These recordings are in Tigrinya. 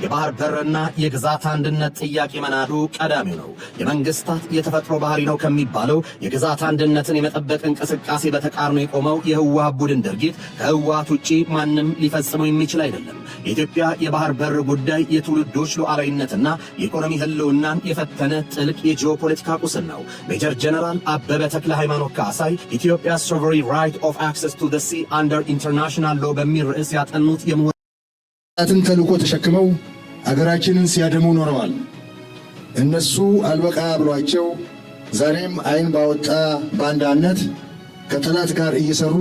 የባህር በርና የግዛት አንድነት ጥያቄ መናዱ ቀዳሚው ነው። የመንግስታት የተፈጥሮ ባህሪ ነው ከሚባለው የግዛት አንድነትን የመጠበቅ እንቅስቃሴ በተቃርኖ የቆመው የህወሓት ቡድን ድርጊት ከህወሓት ውጪ ማንም ሊፈጽመው የሚችል አይደለም። የኢትዮጵያ የባህር በር ጉዳይ የትውልዶች ሉዓላዊነትና የኢኮኖሚ ህልውናን የፈተነ ጥልቅ የጂኦፖለቲካ ቁስል ነው። ሜጀር ጀነራል አበበ ተክለ ሃይማኖት ካሳይ Ethiopia's Sovereign Right of Access to the Sea under International Law በሚል ርዕስ ያጠኑት የምሁር ትን ተልእኮ ተሸክመው አገራችንን ሲያደሙ ኖረዋል። እነሱ አልበቃ ብሏቸው ዛሬም አይን ባወጣ ባንዳነት ከጠላት ጋር እየሰሩ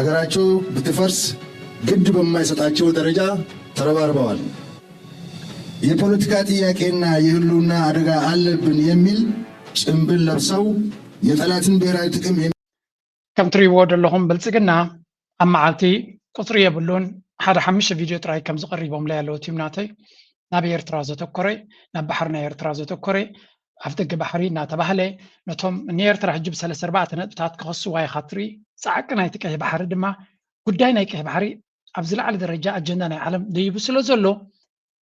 አገራቸው ብትፈርስ ግድ በማይሰጣቸው ደረጃ ተረባርበዋል። የፖለቲካ ጥያቄና የህልውና አደጋ አለብን የሚል ጭንብል ለብሰው የጠላትን ብሔራዊ ጥቅም ከም ትሪእዎ ዘለኹም ብልፅግና ኣብ መዓልቲ ቁፅሪ የብሉን። ሓደ ሓሙሽተ ቪድዮ ጥራይ ከም ዝቐሪቦምለይ ኣለዉ ቲም ናተይ። ናብ ኤርትራ ዘተኮረ፣ ናብ ባሕሪ ናይ ኤርትራ ዘተኮረ፣ ኣፍደገ ባሕሪ እናተባህለ ነቶም ንኤርትራ ሕጂ ብሰለስተ ኣርባዕተ ነጥብታት ክኸስዋ ኢኻ ትርኢ። ፃዕቂ ናይቲ ቀይሕ ባሕሪ ድማ ጉዳይ ናይ ቀይሕ ባሕሪ ኣብ ዝለዓለ ደረጃ ኣጀንዳ ናይ ዓለም ደይቡ ስለ ዘሎ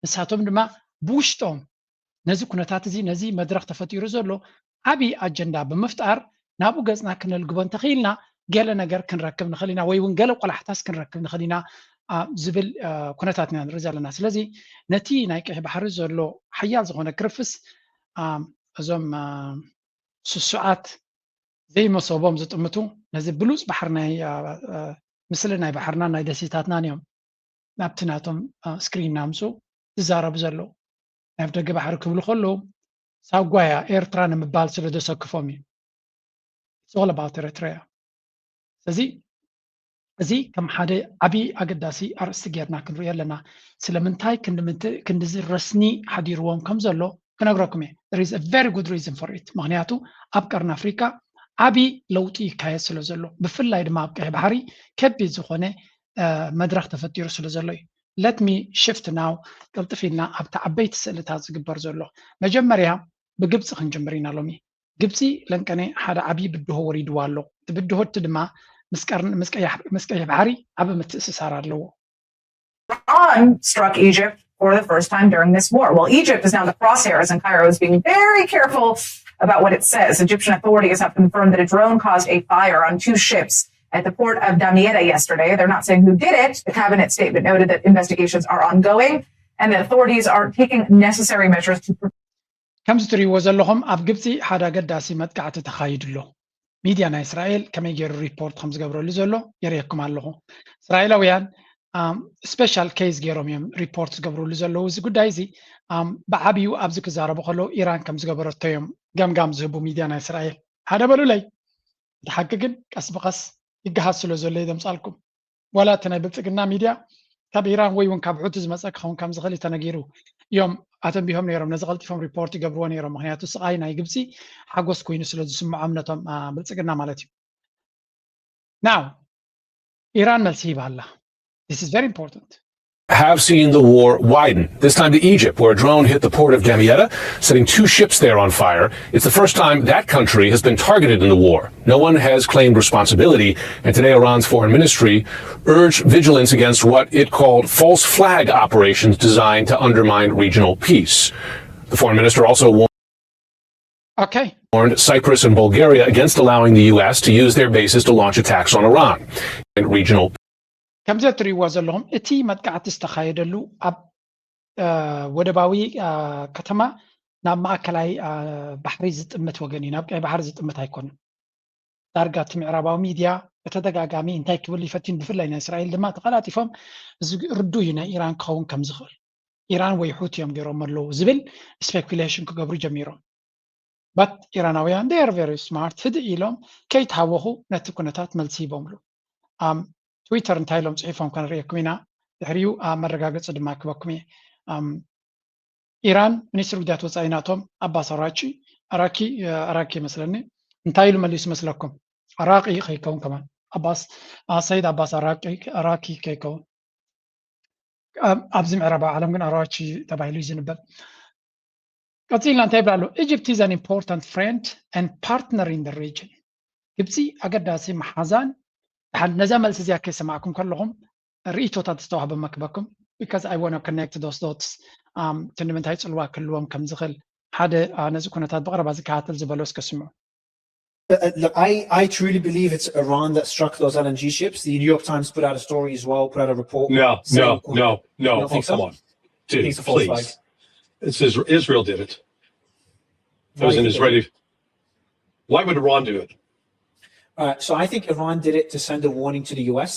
ንሳቶም ድማ ብውሽጦም ነዚ ኩነታት እዚ ነዚ መድረኽ ተፈጢሩ ዘሎ ዓብዪ ኣጀንዳ ብምፍጣር ናብኡ ገፅና ክነልግቦ እንተኽኢልና ገለ ነገር ክንረክብ ንኽእል ኢና ወይ እውን ገለ ቆላሕታስ ክንረክብ ንኽእል ኢና ዝብል ኩነታት ኢና ንርኢ ዘለና። ስለዚ ነቲ ናይ ቀይሕ ባሕሪ ዘሎ ሓያል ዝኾነ ክርፍስ እዞም ስሱዓት ዘይመሰቦም ዝጥምቱ ነዚ ብሉፅ ባሕሪ ናይ ምስሊ ናይ ባሕርና ናይ ደሴታትናን እዮም ናብቲ ናቶም ስክሪን ናምፁ ዝዛረቡ ዘለዉ። ናይ ኣፍደገ ባሕሪ ክብሉ ከለዉ ሳጓያ ኤርትራ ንምባል ስለ ዘሰክፎም እዩ። It's all about Eritrea። ስለዚ እዚ ከም ሓደ ዓብዪ ኣገዳሲ ኣርእስቲ ጌርና ክንሪኦ ኣለና። ስለምንታይ ክንድዚ ረስኒ ሓዲርዎም ከም ዘሎ ክነግረኩም እየ። There is a very good reason for it። ምክንያቱ ኣብ ቀርኒ ኣፍሪካ ዓብዪ ለውጢ ይካየድ ስለ ዘሎ ብፍላይ ድማ ኣብ ቀይሕ ባሕሪ ከቢድ ዝኾነ መድረኽ ተፈጢሩ ስለ ዘሎ እዩ። Let me shift now ቅልጥፍ ኢልና ኣብቲ ዓበይቲ ስእልታት ዝግበር ዘሎ። መጀመርያ ብግብፂ ክንጅምር ኢና ሎሚ። ግብፂ ለንቀነ ሓደ ዓብዪ ብድሆ ወሪድዋ ኣሎ። እቲ ብድሆ እቲ ድማ ምስ ቀይሕ ባሕሪ ዓቢ ምትእስሳር ኣለዎ። Iran struck Egypt for the first time during this war. While Egypt is now in the crosshairs and Cairo is being very careful about what it says, Egyptian authorities have confirmed that a drone caused a fire on two ships at the port of Damietta yesterday. They're not saying who did it. The cabinet statement noted that investigations are ongoing and that authorities are taking necessary measures to ከምዚ ትሪእዎ ዘለኹም ኣብ ግብፂ ሓደ ኣገዳሲ መጥቃዕቲ ተኻይዱ ኣሎ። ሚድያ ናይ እስራኤል ከመይ ገይሩ ሪፖርት ከም ዝገብረሉ ዘሎ የርእየኩም ኣለኹ። እስራኤላውያን ስፔሻል ኬዝ ገይሮም እዮም ሪፖርት ዝገብርሉ ዘለዉ። እዚ ጉዳይ እዚ ብዓብዩ ኣብዚ ክዛረቡ ከለዉ ኢራን ከም ዝገበረቶ እዮም ገምጋም ዝህቡ ሚድያ ናይ እስራኤል። ሓደ በሉለይ። እቲ ሓቂ ግን ቀስ ብቐስ ይገሃስ ስለ ዘሎ የምፃልኩም። ዋላ እቲ ናይ ብልፅግና ሚድያ ካብ ኢራን ወይ እውን ካብ ሑቲ ዝመፀ ክኸውን ከም ዝኽእል እዩ ተነጊሩ እዮም ኣተንቢሆም ነይሮም። ነዚ ቀልጢፎም ሪፖርት ይገብርዎ ነይሮም። ምክንያቱ ስቓይ ናይ ግብፂ ሓጎስ ኮይኑ ስለ ዝስምዖም ነቶም ብልፅግና ማለት እዩ። ናው ኢራን መልሲ ሂባ ኣላ። This is very important. have seen the war widen, this time to Egypt, where a drone hit the port of Damietta, setting two ships there on fire. It's the first time that country has been targeted in the war. No one has claimed responsibility, and today Iran's foreign ministry urged vigilance against what it called false flag operations designed to undermine regional peace. The foreign minister also warned Okay. warned Cyprus and Bulgaria against allowing the U S to use their bases to launch attacks on Iran and regional ከምዚ እትሪእዎ ዘለኹም እቲ መጥቃዕቲ ዝተኻየደሉ ኣብ ወደባዊ ከተማ ናብ ማእከላይ ባሕሪ ዝጥምት ወገን እዩ። ናብ ቀይ ባሕሪ ዝጥምት ኣይኮነን። ዳርጋ እቲ ምዕራባዊ ሚድያ ብተደጋጋሚ እንታይ ክብል ይፈትን ብፍላይ ናይ እስራኤል ድማ ተቐላጢፎም እዚ ርዱ እዩ ናይ ኢራን ክኸውን ከም ዝኽእል ኢራን ወይ ሑቲ እዮም ገይሮም ኣለዉ ዝብል ስፔኩሌሽን ክገብሩ ጀሚሮም። በት ኢራናውያን they are very smart ህድእ ኢሎም ከይተሃወኹ ነቲ ኩነታት መልሲ ሂቦምሉ። ትዊተር እንታይ ኢሎም ፅሒፎም ከነርእየኩም ኢና። ድሕሪኡ መረጋገፂ ድማ ክበኩም እየ። ኢራን ሚኒስትሪ ጉዳያት ወፃኢ ናቶም ኣባስ ኣራቺ ኣራኪ ኣራኪ ይመስለኒ እንታይ ኢሉ መሊሱ መስለኩም? ኣራቂ ከይከውን ከማን ኣባስ ሰይድ ኣባስ ኣራቂ ከይከውን ኣብዚ ምዕራባዊ ዓለም ግን ኣራቺ ተባሂሉ እዩ ዝንበብ። ቀፂልና እንታይ ይብል ኣሎ? Egypt is an important friend and partner in the region። ግብፂ ኣገዳሲ መሓዛን ድሓን ነዛ መልሲ እዚኣ ከይሰማዕኩም ከለኹም ርእይቶታት ዝተዋህበ መክበኩም because I want to connect those dots. Um, ክንዲ ምንታይ ጽልዋ ክህልዎም ከም ዝኽእል ሓደ ነዚ ኩነታት ብቐረባ ዝከታተል ዝበሎ እስከ ስምዑ። Look, I, I truly believe it's Iran that struck those L N G ships. The New York Times put out a story as well, put out a report. No, no, no, no. Oh, come on. Dude, please. It's Israel, Israel did it. It was an Israeli. Why would Iran do it? Uh, so I think Iran did it to send a warning to the U S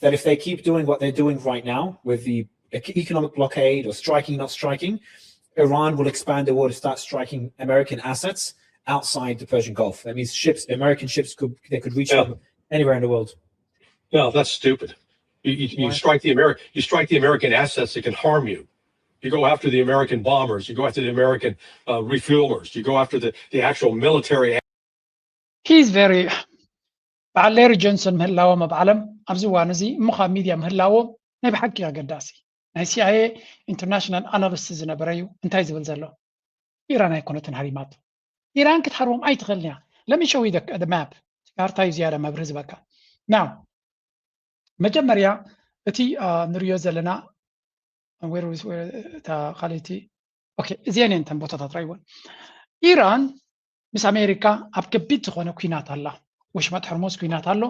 that if they keep doing what they're doing right now with the economic blockade or striking, not striking, Iran will expand the war to start striking American assets outside the Persian Gulf. That means ships, American ships could they could reach yeah. anywhere in the world. No, that's stupid. You, you, you strike the American, you strike the American assets that can harm you. You go after the American bombers. You go after the American uh, refuelers. You go after the, the actual military. He's very በዓል ሌሪ ጆንሰን ምህላዎም ኣብ ዓለም ኣብዚ እዋን እዚ እሞ ካብ ሚድያ ምህላዎም ናይ ብሓቂ ኣገዳሲ ናይ ሲኣይኤ ኢንተርናሽናል ኣናሊስት ዝነበረ እዩ። እንታይ ዝብል ዘሎ? ኢራን ኣይኮነትን ሃሪማቶ። ኢራን ክትሃርቦም ኣይትኽእልን እያ። ለሚ ሸዊ ማፕ ካርታ እዩ ዝያዳ መብርህ ዝበካ። ናው መጀመርያ እቲ ንሪዮ ዘለና እታ ካልይቲ እዚአን እየን ተን ቦታታት ራይወን ኢራን ምስ ኣሜሪካ ኣብ ከቢድ ዝኾነ ኩናት ኣላ። ወሽመጥ ሕርሙዝ ኩናት ኣሎ።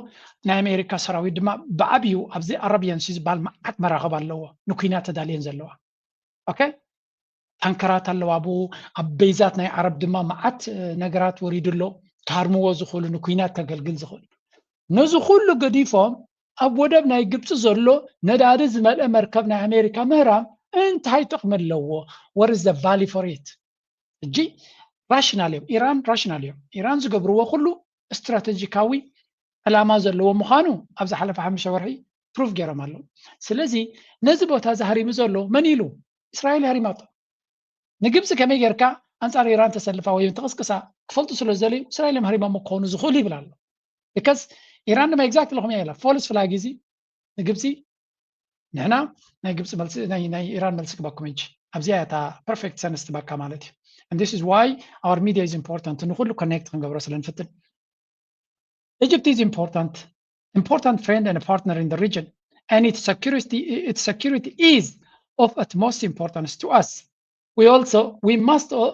ናይ ኣሜሪካ ሰራዊት ድማ ብዓብዩ ኣብዚ ኣረብያን ሲ ዝበሃል መዓት መራኽብ ኣለዎ ንኩናት ተዳልየን ዘለዋ። ኦኬ፣ ታንከራት ኣለዋ። ኣብኡ ኣብ ቤዛት ናይ ዓረብ ድማ መዓት ነገራት ወሪዱ ኣሎ። ክሃርምዎ ዝኽእሉ ንኩናት ከገልግል ዝኽእል ነዚ ኩሉ ገዲፎም ኣብ ወደብ ናይ ግብፂ ዘሎ ነዳዲ ዝመልአ መርከብ ናይ ኣሜሪካ ምህራም እንታይ ጥቕሚ ኣለዎ? What is the value for it? ሕጂ ራሽናል እዮም። ኢራን ራሽናል እዮም። ኢራን ዝገብርዎ ኩሉ ስትራተጂካዊ ዕላማ ዘለዎ ምዃኑ ኣብ ዝሓለፈ ሓሙሽተ ወርሒ ፕሩፍ ገይሮም ኣለዉ። ስለዚ ነዚ ቦታ እዚ ሃሪሙ ዘሎ መን ኢሉ? እስራኤል ሃሪማቶ። ንግብፂ ከመይ ጌርካ ኣንፃር ኢራን ተሰልፋ ወይ ተቐስቅሳ ክፈልጡ ስለ ዝደለዩ እስራኤል እዮም ሃሪሞሞ ክኾኑ ዝኽእሉ ይብል ኣሎ። ቢካዝ ኢራን ድማ ኤግዛክትሊ ከምኡ ኢላ ፎልስ ፍላግ እዚ ንግብፂ ንሕና ናይ ግብፂ መልሲ ናይ ናይ ኢራን መልሲ ክበኩም እንጂ ኣብዚኣ እታ ፐርፌክት ሰንስ ትበካ ማለት እዩ። And this is why our media is important ንኩሉ ኮኔክት ክንገብሮ ስለ ንፍትን። Egypt is important important friend and a partner in the region and its security its security is of utmost importance to us. We also we must all,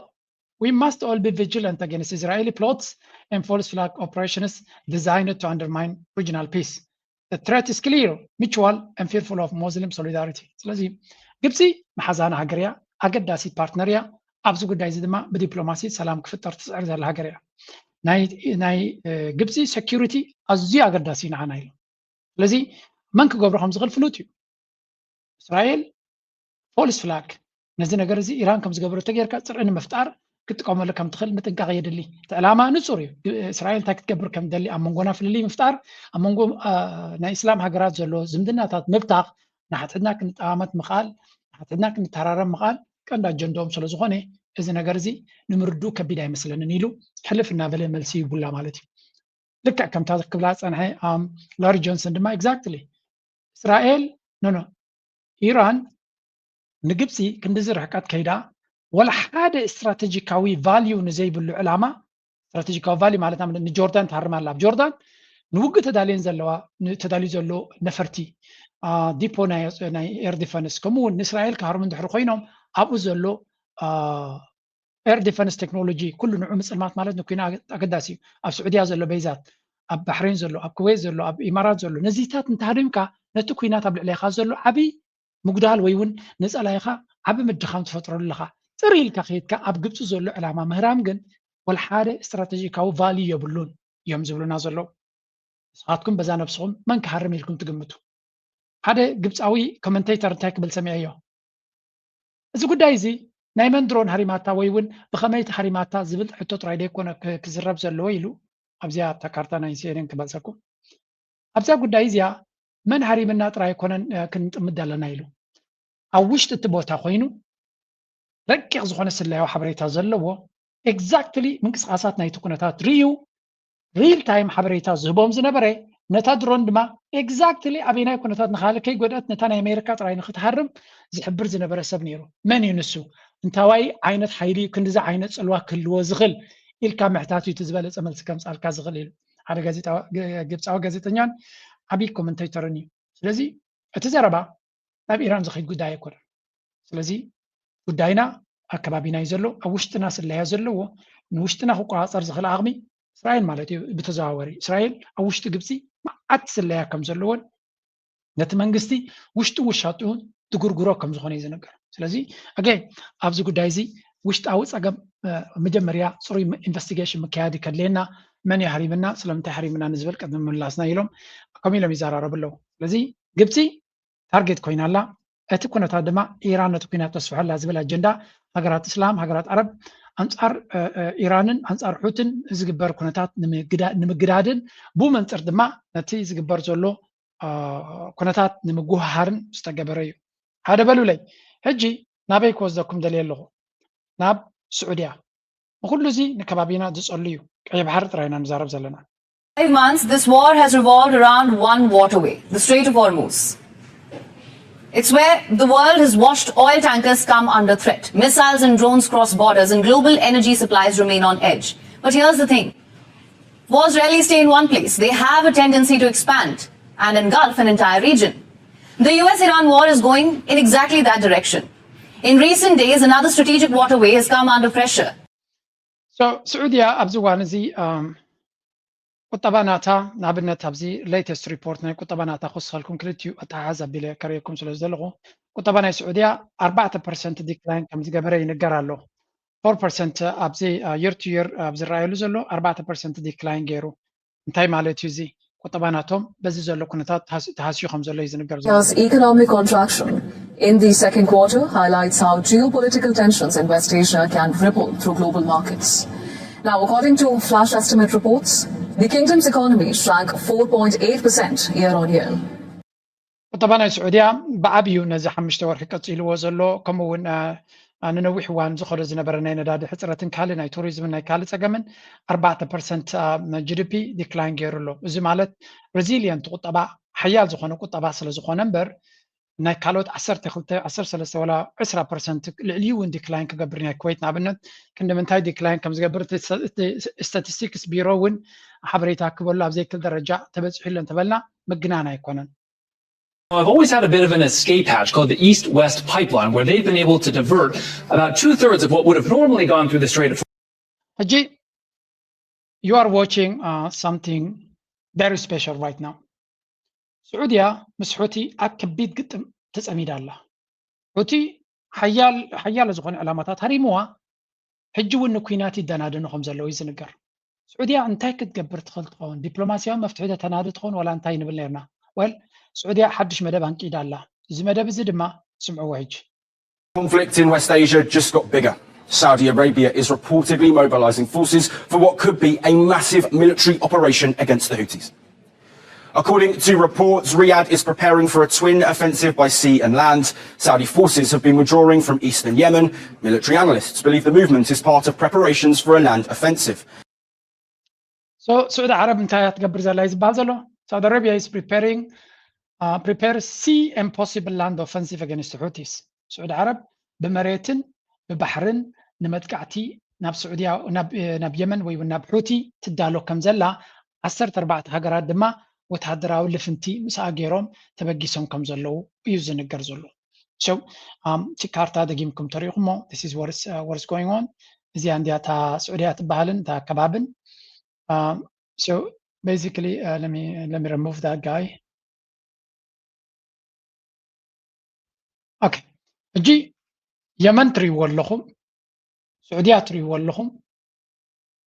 we must all be vigilant against Israeli plots and false flag operations designed to undermine regional peace. The threat is clear, mutual, and fearful of Muslim solidarity. ስለዚ ግብፂ መሓዛና ሃገር እያ፣ ኣገዳሲት ፓርትነር እያ። ኣብዚ ጉዳይ እዚ ድማ ብዲፕሎማሲ ሰላም ክፍጠር ትፅዕር ዘላ ሃገር እያ። ናይ ግብፂ ሴኪሪቲ ኣዝዩ ኣገዳሲ እዩ ንዓና ኢሉ። ስለዚ መን ክገብሮ ከም ዝኽእል ፍሉጥ እዩ። እስራኤል ፎልስ ፍላግ ነዚ ነገር እዚ ኢራን ከም ዝገበረቶ ጌርካ ፅልኢ ንምፍጣር ክትጥቀመሉ ከም ትኽእል ምጥንቃቕ የድሊ። እቲ ዕላማ ንፁር እዩ። እስራኤል እንታይ ክትገብር ከም ትደሊ ኣብ መንጎና ፍልልይ ምፍጣር፣ ኣብ መንጎ ናይ እስላም ሃገራት ዘሎ ዝምድናታት ምብታኽ፣ ንሓድሕድና ክንጠማመት ምኽኣል፣ ንሓድሕድና ክንተራረም ምኽኣል ቀንዲ ኣጀንድኦም ስለ ዝኾነ እዚ ነገር እዚ ንምርድኡ ከቢድ ኣይመስለንን ኢሉ ሕልፍ እናበለ መልሲ ይቡላ ማለት እዩ። ልክዕ ከምታ ክብላ ዝፀንሐ ላሪ ጆንሰን ድማ ኤግዛክትሊ እስራኤል ኖ ኖ ኢራን ንግብፂ ክንድዚ ርሕቀት ከይዳ ወላ ሓደ ስትራተጂካዊ ቫልዩ ንዘይብሉ ዕላማ ስትራተጂካዊ ቫልዩ ማለት ንጆርዳን ትሃርም ኣላ ኣብ ጆርዳን ንውግእ ተዳልየን ዘለዋ ተዳልዩ ዘሎ ነፈርቲ ዲፖ ናይ ኤር ዲፈንስ ከምኡ እውን ንእስራኤል ክሃርሙ እንድሕር ኮይኖም ኣብኡ ዘሎ ኤር ዲፈንስ ቴክኖሎጂ ኩሉ ንዑ ምፅልማት ማለት ንኩና ኣገዳሲ እዩ። ኣብ ስዑድያ ዘሎ ቤዛት፣ ኣብ ባሕሬን ዘሎ፣ ኣብ ኩዌት ዘሎ፣ ኣብ ኢማራት ዘሎ ነዚታት እንተሃሪምካ ነቲ ኩናት ኣብ ልዕሌኻ ዘሎ ዓብይ ምጉዳል ወይ እውን ንፀላኢኻ ዓቢ ምድኻም ትፈጥረሉ ኣለኻ። ጥር ኢልካ ከይድካ ኣብ ግብፂ ዘሎ ዕላማ ምህራም ግን ወላ ሓደ ስትራተጂካዊ ቫልዩ የብሉን እዮም ዝብሉና ዘለዉ። ንስኻትኩም በዛ ነብስኹም መን ክሃርም ኢልኩም ትግምቱ? ሓደ ግብፃዊ ኮመንቴተር እንታይ ክብል ሰሚዐዮ? እዚ ጉዳይ እዚ ናይ መን ድሮን ሃሪማታ ወይ እውን ብኸመይ ተሃሪማታ ዝብል ሕቶ ጥራይ ደይኮነ ክዝረብ ዘለዎ ኢሉ ኣብዚኣ እታ ካርታ ናይ ሲኤንኤን ክመልሰኩም ኣብዛ ጉዳይ እዚኣ መን ሃሪምና ጥራይ ኣይኮነን ክንጥምድ ኣለና ኢሉ ኣብ ውሽጢ እቲ ቦታ ኮይኑ ረቂቕ ዝኾነ ስለያዊ ሓበሬታ ዘለዎ ኤግዛክትሊ ምንቅስቃሳት ናይቲ ኩነታት ርእዩ ሪል ታይም ሓበሬታ ዝህቦም ዝነበረ ነታ ድሮን ድማ ኤግዛክትሊ ኣበይናይ ኩነታት ንኻልእ ከይጎድኣት ነታ ናይ ኣሜሪካ ጥራይ ንክትሃርም ዝሕብር ዝነበረ ሰብ ነይሩ። መን እዩ ንሱ? እንታዋይ ዓይነት ሓይሊ እዩ ክንድዚ ዓይነት ፅልዋ ክህልዎ ዝኽእል ኢልካ ምሕታት እዩ እቲ ዝበለፀ መልሲ ከምፃልካ ዝኽእል ኢሉ ሓደ ግብፃዊ ጋዜጠኛን ዓብዪ ኮመንቴተርን እዩ። ስለዚ እቲ ዘረባ ናብ ኢራን ዝኸይድ ጉዳይ ኣይኮነን። ስለዚ ጉዳይና ኣብ ከባቢና እዩ ዘሎ። ኣብ ውሽጥና ስለያ ዘለዎ ንውሽጥና ክቆፃፀር ዝኽእል ዓቕሚ እስራኤል ማለት እዩ። ብተዘዋወሪ እስራኤል ኣብ ውሽጢ ግብፂ መዓት ስለያ ከም ዘለዎን ነቲ መንግስቲ ውሽጡ ውሻጡ ዝጉርጉሮ ከም ዝኾነ እዩ ዝነገር። ስለዚ ኣገ ኣብዚ ጉዳይ እዚ ውሽጣዊ ፀገም መጀመርያ ፅሩይ ኢንቨስቲጌሽን ምክያድ ከድልየና፣ መን እዩ ሃሪምና፣ ስለምንታይ ሃሪምና ንዝብል ቅድሚ ምላስና ኢሎም ከምኡ ኢሎም ይዘራረቡ ኣለዉ። ስለዚ ግብፂ ታርጌት ኮይና ኣላ። እቲ ኩነታት ድማ ኢራን ነቲ ኩናት ተስፍሖ ኣላ ዝብል ኣጀንዳ ሃገራት እስላም፣ ሃገራት ዓረብ ኣንጻር ኢራንን ኣንጻር ሑትን ዝግበር ኩነታት ንምግዳድን ብኡ መንጽር ድማ ነቲ ዝግበር ዘሎ ኩነታት ንምጉህሃርን ዝተገበረ እዩ። ሓደ በሉለይ ሕጂ ናበይ ክወስደኩም ደልየ ኣለኹ? ናብ ስዑድያ። ንኩሉ እዚ ንከባቢና ዝጸሉ እዩ። ቀይ ባሕሪ ጥራይ ኢና ንዛረብ ዘለና። Five months, this war has revolved around one waterway, the Strait of Hormuz. It's where the world has watched oil tankers come under threat. Missiles and drones cross borders, and global energy supplies remain on edge. But here's the thing: wars rarely stay in one place, they have a tendency to expand and engulf an entire region. The U S Iran war is going in exactly that direction. In recent days, another strategic waterway has come under pressure. ስዑድያ ኣብዚ እዋን እዚ ቁጠባ ናታ ንኣብነት ኣብዚ ሌተስት ሪፖርት ናይ ቁጠባ ናታ ክወስኸልኩም ክልቲኡ ኣተሓሓዝ ኣቢለ ከርእየኩም ስለ ዝደለኹ ቁጠባ ናይ ስዑድያ ኣርባዕተ ፐርሰንት ዲክላይን ከም ዝገበረ ይንገር ኣሎ። ፎር ፐርሰንት ኣብዚ የር ቱ የር ኣብ ዝረኣየሉ ዘሎ ኣርባዕተ ፐርሰንት ዲክላይን ገይሩ እንታይ ማለት እዩ እዚ? ቁጠባ ናቶም በዚ ዘሎ ኩነታት ተሃስዩ ከም ዘሎ እዩ ዝንገር ዘሎ። Economic contraction in the second quarter highlights how geopolitical tensions in West Asia can ripple through global markets. Now, according to flash estimate reports, the kingdom's economy shrank four point eight percent year on year. ቁጠባ ናይ ስዑድያ ብዓብዩ ነዚ ሓሙሽተ ወርሒ ቀፂልዎ ዘሎ ከምኡ እውን ንነዊሕ እዋን ዝኸዶ ዝነበረ ናይ ነዳዲ ሕፅረትን ካልእ ናይ ቱሪዝምን ናይ ካልእ ፀገምን ኣርባዕተ ፐርሰንት ጂ ዲ ፒ ዲክላይን ገይሩ ኣሎ። እዚ ማለት ሬዚሊየንት ቁጠባ ሓያል ዝኾነ ቁጠባ ስለ ዝኾነ እምበር ናይ ካልኦት ዓሰርተ ክልተ ዓሰርተ ሰለስተ ወላ ዕስራ ፐርሰንት ልዕሊኡ እውን ዲክላይን ክገብር ናይ ኩዌት ንኣብነት ክንዲ ምንታይ ዲክላይን ከም ዝገብር ስታቲስቲክስ ቢሮ እውን ሓበሬታ ክበሉ ኣብ ዘይክል ደረጃ ተበፂሑ ኣሎ እንተበልና ምግናን ኣይኮነን። I've always had a bit of an escape hatch called the East West Pipeline, where they've been able to divert about two thirds of what would have normally gone through the Strait of ሕጂ you are watching something very special right now. ስዑድያ ምስ ሑቲ ኣብ ከቢድ ግጥም ተጸሚዳ ኣላ። ሑቲ ሓያሎ ዝኾነ ዕላማታት ሃሪምዋ፣ ሕጂ እውን ንኲናት ይደናደኑ ከም ዘለዉ እዩ ዝንገር። ስዑድያ እንታይ ክትገብር ትኽእል ትኸውን? ዲፕሎማስያዊ መፍትሒ ተተናዲ ትኸውን ዋላ እንታይ ንብል ነርና? ወል ስዑድያ ሓድሽ መደብ ኣንቂዳ ኣላ። እዚ መደብ እዚ ድማ ስምዕዎ ሕጂ። Conflict in West Asia just got bigger. Saudi Arabia is reportedly mobilizing forces for what could be a massive military operation against the Houthis. According to reports, Riyadh is preparing for a twin offensive by sea and land. Saudi forces have been withdrawing from eastern Yemen. Military analysts believe the movement is part of preparations for a land offensive. So Saudi Arab እንታይ እያ ትገብር ዘላ እዩ ዝበሃል ዘሎ? Saudi Arabia is preparing prepare sea and possible land offensive against Houthis. ስዑዲ ዓረብ ብመሬትን ብባሕርን ንመጥቃዕቲ ናብ ስዑድያ ናብ የመን ወይ እውን ናብ ሑቲ ትዳሎ ከም ዘላ ዓሰርተ ኣርባዕተ ሃገራት ድማ ወተሃደራዊ ልፍንቲ ምስኣ ገይሮም ተበጊሶም ከም ዘለዉ እዩ ዝንገር ዘሎ። So እቲ ካርታ ደጊምኩም ተሪእኹሞ this is what is going on። እዚኣ እንዲያ እታ ስዑድያ ትበሃልን እታ ከባብን። So basically let me let me remove that guy. Okay, ሕጂ የመን ትሪእዎ ኣለኹም፣ ስዑድያ ትሪእዎ ኣለኹም፣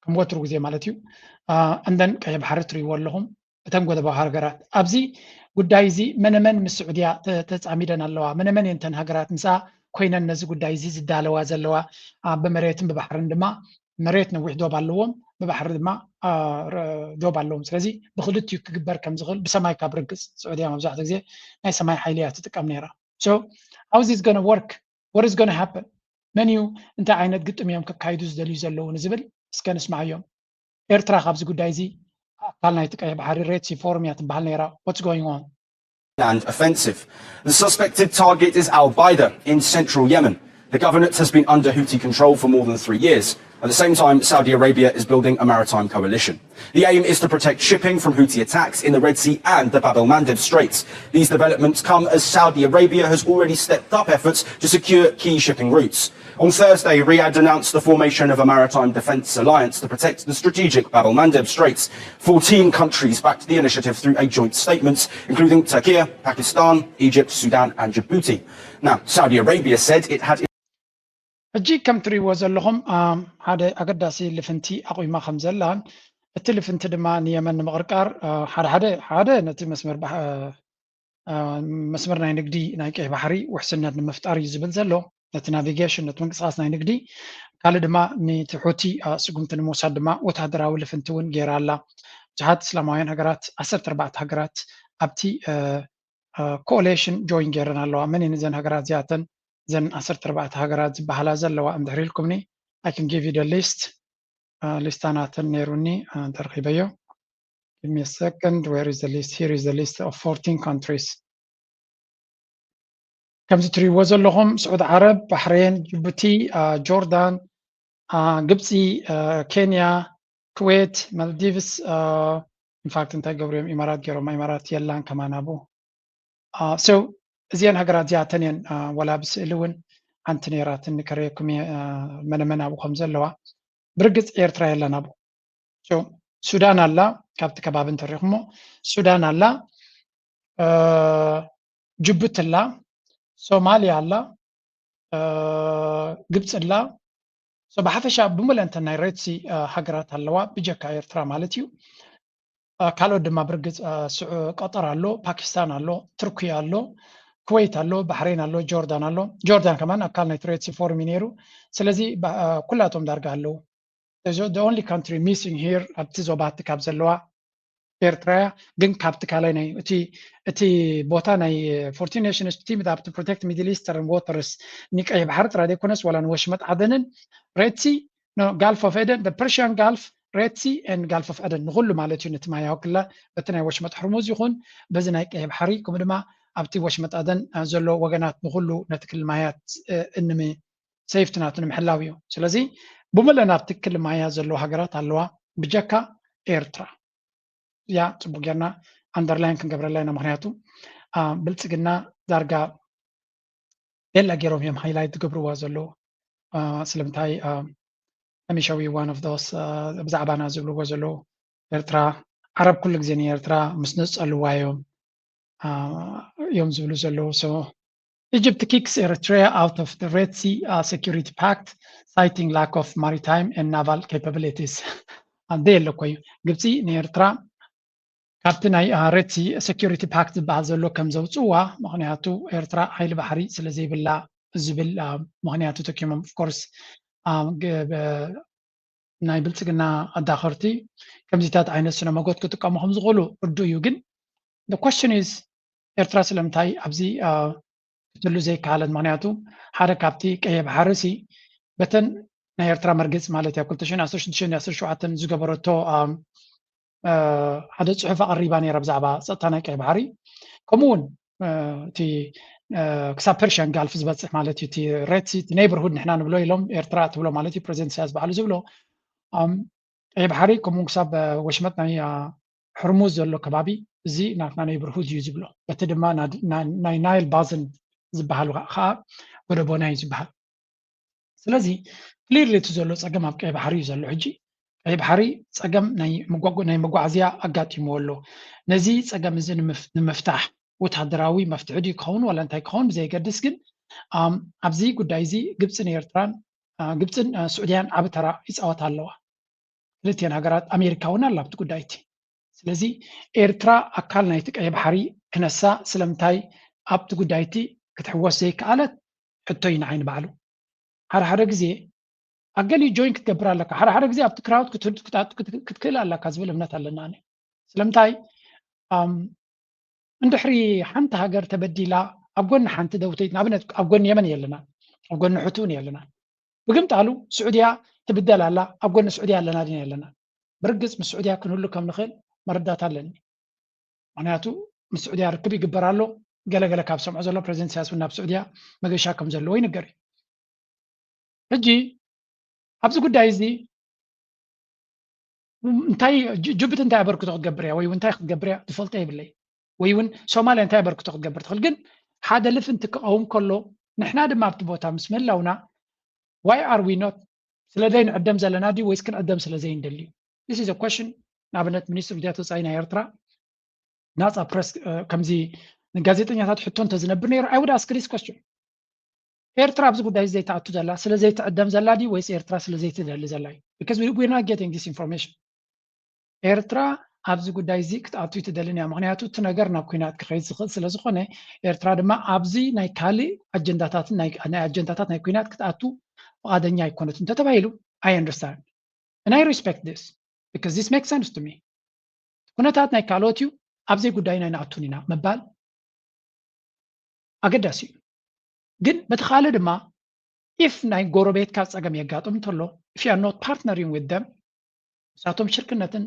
ከም ወትሩ ግዜ ማለት እዩ። እንደን ቀይ ባሕሪ ትሪእዎ ኣለኹም። እተን ጎደባዊ ሃገራት ኣብዚ ጉዳይ እዚ መነመን ምስ ስዑድያ ተፃሚደን ኣለዋ? መነመን እየን እተን ሃገራት ምስኣ ኮይነን ነዚ ጉዳይ እዚ ዝዳለዋ ዘለዋ? ብመሬትን ብባሕርን ድማ መሬት ነዊሕ ዶብ ኣለዎም፣ ብባሕሪ ድማ ዶብ ኣለዎም። ስለዚ ብክልቲኡ ክግበር ከም ዝኽእል ብሰማይ ካብ ርግፅ፣ ስዑድያ መብዛሕትኡ ግዜ ናይ ሰማይ ሓይሊ እያ ትጥቀም ነይራ። So how is this gonna work? What is gonna happen? መን እዩ እንታይ ዓይነት ግጥም እዮም ከካይዱ ዝደልዩ ዘለዉ ንዝብል እስከ ንስማዓዮም። ኤርትራ ካብዚ ጉዳይ እዚ ኣካል ናይቲ ቀይሕ ባሕሪ ሬድ ሲ ፎርም እያ ትበሃል ነይራ። What's going on? Land offensive. The suspected target is Al Baida in central Yemen. The governorate has been under Houthi control for more than three years. At the same time, Saudi Arabia is building a maritime coalition. The aim is to protect shipping from Houthi attacks in the Red Sea and the Bab el Mandeb Straits. These developments come as Saudi Arabia has already stepped up efforts to secure key shipping routes. On Thursday, Riyadh announced the formation of a maritime defence alliance to protect the strategic Bab el Mandeb Straits. Fourteen countries backed the initiative through a joint statement, including Turkey, Pakistan, Egypt, Sudan, and Djibouti. Now, Saudi Arabia said it had ሕጂ ከም ትሪእዎ ዘለኹም ሓደ ኣገዳሲ ልፍንቲ ኣቑማ ከም ዘላን እቲ ልፍንቲ ድማ ንየመን ንምቕርቃር ሓደ ሓደ ሓደ ነቲ መስመር መስመር ናይ ንግዲ ናይ ቀይ ባሕሪ ውሕስነት ንምፍጣር እዩ ዝብል ዘሎ። ነቲ ናቪጌሽን ነቲ ምንቅስቃስ ናይ ንግዲ ካልእ ድማ ነቲ ሑቲ ስጉምቲ ንምውሳድ ድማ ወታደራዊ ልፍንቲ እውን ገይራ ኣላ። ብዙሓት እስላማውያን ሃገራት ዓሰርተ ኣርባዕተ ሃገራት ኣብቲ ኮሌሽን ጆይን ገይረን ኣለዋ። መን እየን እዘን ሃገራት እዚኣተን? እዘን ዓሰርተ ኣርባዕተ ሃገራት ዝበሃላ ዘለዋ እንድሕር ኢልኩምኒ I can give you the list. ሊስታ ናተን ነይሩኒ ተረኺበዮ። Give me a second. Where is the list? Here is the list of fourteen countries. ከምዚ ትሪእዎ ዘለኹም ስዑድ ዓረብ፣ ባሕሬን፣ ጅቡቲ፣ ጆርዳን፣ ግብፂ፣ ኬንያ፣ ኩዌት፣ ማልዲቭስ፣ ኢንፋክት እንታይ ገብሩ እዮም ኢማራት ገይሮማ? ኢማራት የላን ከማን ኣብኡ። So እዚአን ሃገራት እዚኣተን እየን ዋላ ብስእሊ እውን ሓንቲ ነይራትኒ ከርእየኩም እየ መነመን ኣብኡ ከም ዘለዋ። ብርግፅ ኤርትራ የላን ኣብኡ። ሱዳን ኣላ፣ ካብቲ ከባቢ እንተሪኹሞ ሱዳን ኣላ፣ ጅቡቲ ኣላ፣ ሶማልያ ኣላ፣ ግብፂ ኣላ። ብሓፈሻ ብምልአንተን ናይ ሬድሲ ሃገራት ኣለዋ ብጀካ ኤርትራ ማለት እዩ። ካልኦት ድማ ብርግፅ ቀጠር ኣሎ፣ ፓኪስታን ኣሎ፣ ቱርኪ ኣሎ፣ ኩዌት ኣሎ፣ ባሕሬን ኣሎ፣ ጆርዳን ኣሎ። ጆርዳን ከማን ኣካል ናይቲ ሬድሲ ፎርም እዩ ነይሩ። ስለዚ ኩላቶም ዳርጋ ኣለዉ። The only country missing here ኣብቲ ዞባ እቲ ካብ ዘለዋ ኤርትራ እያ። ግን ካብቲ ካልኣይ ናይ እቲ እቲ ቦታ ናይ ፎርቲን ኔሽንስ ቲም ፕሮቴክት ሚድል ኢስተርን ዋተርስ ንቀይሕ ባሕሪ ጥራይ ዘይኮነስ ዋላ ንወሽመጥ ዓደንን ሬድሲ ጋልፍ ኦፍ ኤደን ፐርሽያን ጋልፍ ሬድሲ ኤን ጋልፍ ኦፍ ኤደን ንኩሉ ማለት እዩ። ነቲ ማያዊ ክላ በቲ ናይ ወሽመጥ ሕርሙዝ ይኹን በዚ ናይ ቀይሕ ባሕሪ ከምኡ ድማ ኣብቲ ወሽመጥ ኣደን ዘሎ ወገናት ንኩሉ ነቲ ክልል ማያት እንሚ ሴፍቲ ናቱ ንምሕላው እዩ። ስለዚ ብምልእን ኣብቲ ክልል ማያ ዘለዋ ሃገራት ኣለዋ ብጀካ ኤርትራ። ያ ፅቡቅ ጌርና ኣንደርላይን ክንገብረላ ኢና። ምክንያቱ ብልፅግና ዳርጋ ቤላ ገይሮም እዮም ሃይላይት ዝገብርዋ ዘለዉ። ስለምንታይ? Amisha we one of those ብዛዕባና ዝብልዎ ዘለዉ ኤርትራ ዓረብ ኩሉ ግዜ ንኤርትራ ምስ ነፀልዋ እዮም እዮም ዝብሉ ዘለዉ። So Egypt kicks Eritrea out of the Red Sea Security Pact, citing lack of maritime and naval capabilities. ኣደ የለ እኮ እዩ። ግብፂ ንኤርትራ ካብቲ ናይ ሬድ ሲ ሴኪሪቲ ፓክት ዝበሃል ዘሎ ከም ዘውፅእዋ፣ ምክንያቱ ኤርትራ ሓይሊ ባሕሪ ስለ ዘይብላ ዝብል ምክንያቱ ተኪሞም ኦፍኮርስ ናይ ብልፅግና ኣዳኸርቲ ከምዚታት ዓይነት ስነ መጎት ክጥቀሙ ከም ዝኽእሉ ርዱ እዩ። ግን question is ኤርትራ ስለምንታይ ኣብዚ ክትሉ ዘይከኣለት? ምክንያቱ ሓደ ካብቲ ቀይሕ ባሕሪ ሲ በተን ናይ ኤርትራ መርገፂ ማለት እያ ክልተ ሽሕን ዓሰርተ ሽዱሽተን ዓሰርተ ሸውዓተን ዝገበረቶ ሓደ ፅሑፍ ኣቕሪባ ነይራ ብዛዕባ ፀጥታ ናይ ቀይሕ ባሕሪ። ከምኡ እውን እቲ ክሳብ ፐርሽያን ጋልፍ ዝበፅሕ ማለት እዩ እቲ ሬድ ሲ ኔይበርሁድ ንሕና ንብሎ ኢሎም ኤርትራ ትብሎ ማለት እዩ ፕሬዚደንት ኢሳያስ ባዕሉ ዝብሎ ቀይ ባሕሪ ከምኡ ክሳብ ወሽመጥ ናይ ሕርሙዝ ዘሎ ከባቢ እዚ ናትና ኔይበርሁድ እዩ ዝብሎ። በቲ ድማ ናይ ናይል ባዝን ዝበሃል ከዓ ወደቦና እዩ ዝበሃል። ስለዚ ክሊርሊ እቲ ዘሎ ፀገም ኣብ ቀይ ባሕሪ እዩ ዘሎ። ሕጂ ቀይ ባሕሪ ፀገም ናይ መጓዓዝያ ኣጋጢምዎ ኣሎ። ነዚ ፀገም እዚ ንምፍታሕ ወታደራዊ መፍትሒ ድዩ ክኸውን ዋላ እንታይ ክኸውን ብዘየገድስ ግን ኣብዚ ጉዳይ እዚ ግብፅን ኤርትራን ግብፅን ስዑድያን ዓቢ ተራ ይፃወታ ኣለዋ። ክልቲኤን ሃገራት ኣሜሪካ እውን ኣላ ኣብቲ ጉዳይ እቲ። ስለዚ ኤርትራ ኣካል ናይቲ ቀይ ባሕሪ ክነሳ ስለምንታይ ኣብቲ ጉዳይ እቲ ክትሕወስ ዘይከኣለት ሕቶ እዩ ንዓይ ንባዕሉ። ሓደ ሓደ ግዜ ኣገሊኡ ጆይን ክትገብር ኣለካ፣ ሓደ ሓደ ግዜ ኣብቲ ክራውድ ክትክእል ኣለካ ዝብል እምነት ኣለና። ስለምንታይ እንድሕሪ ሓንቲ ሃገር ተበዲላ ኣብ ጎኒ ሓንቲ ደውተይት ንኣብነት ኣብ ጎኒ የመን የለና፣ ኣብ ጎኒ ሕቲ እውን የለና። ብግምጣሉ ስዑድያ ትብደል ኣላ፣ ኣብ ጎኒ ስዑድያ ኣለና ድና የለና? ብርግፅ ምስ ስዑድያ ክንህሉ ከም ንኽእል መረዳት ኣለኒ። ምክንያቱ ምስ ስዑድያ ርክብ ይግበር ኣሎ። ገለገለ ካብ ሰምዖ ዘሎ ፕሬዚደንት ኢሳያስ እውን ናብ ስዑድያ መገሻ ከም ዘለዎ ይንገር እዩ። ሕጂ ኣብዚ ጉዳይ እዚ እንታይ ጅቡቲ እንታይ ኣበርክቶ ክትገብር እያ ወይ እንታይ ክትገብር እያ ትፈልጦ የብለይ ወይ እውን ሶማልያ እንታይ ኣበርክቶ ክትገብር ትኽእል ግን ሓደ ልፍንቲ ክቐውም ከሎ ንሕና ድማ ኣብቲ ቦታ ምስ ምህላውና why are we not ስለ ዘይንዕደም ዘለና ድዩ ወይስ ክንዕደም ስለ ዘይንደሊ እዩ this is a question ንኣብነት ሚኒስትር ጉዳያት ወፃኢ ናይ ኤርትራ ናፃ ፕረስ ከምዚ ንጋዜጠኛታት ሕቶ እንተዝነብር ነይሩ I would ask this question ኤርትራ ኣብዚ ጉዳይ ዘይትኣቱ ዘላ ስለ ዘይትዕደም ዘላ ድዩ ወይስ ኤርትራ ስለ ዘይትደሊ ዘላ እዩ because we're not getting this information ኤርትራ ኣብዚ ጉዳይ እዚ ክትኣቱ ትደልን እያ ምክንያቱ እቲ ነገር ናብ ኩናት ክኸይድ ዝኽእል ስለ ዝኾነ ኤርትራ ድማ ኣብዚ ናይ ካልእ ኣጀንዳታትን ናይ ኣጀንዳታት ናይ ኩናት ክትኣቱ ፍቓደኛ ኣይኮነትን እንተተባሂሉ I understand and I respect this because this makes sense to me ኩነታት ናይ ካልኦት እዩ ኣብዘይ ጉዳይና ኣይንኣቱን ኢና ምባል ኣገዳሲ እዩ ግን በቲ ካልእ ድማ if ናይ ጎረቤትካ ፀገም የጋጥም እንተሎ if you are not partnering with them ምሳቶም ሽርክነትን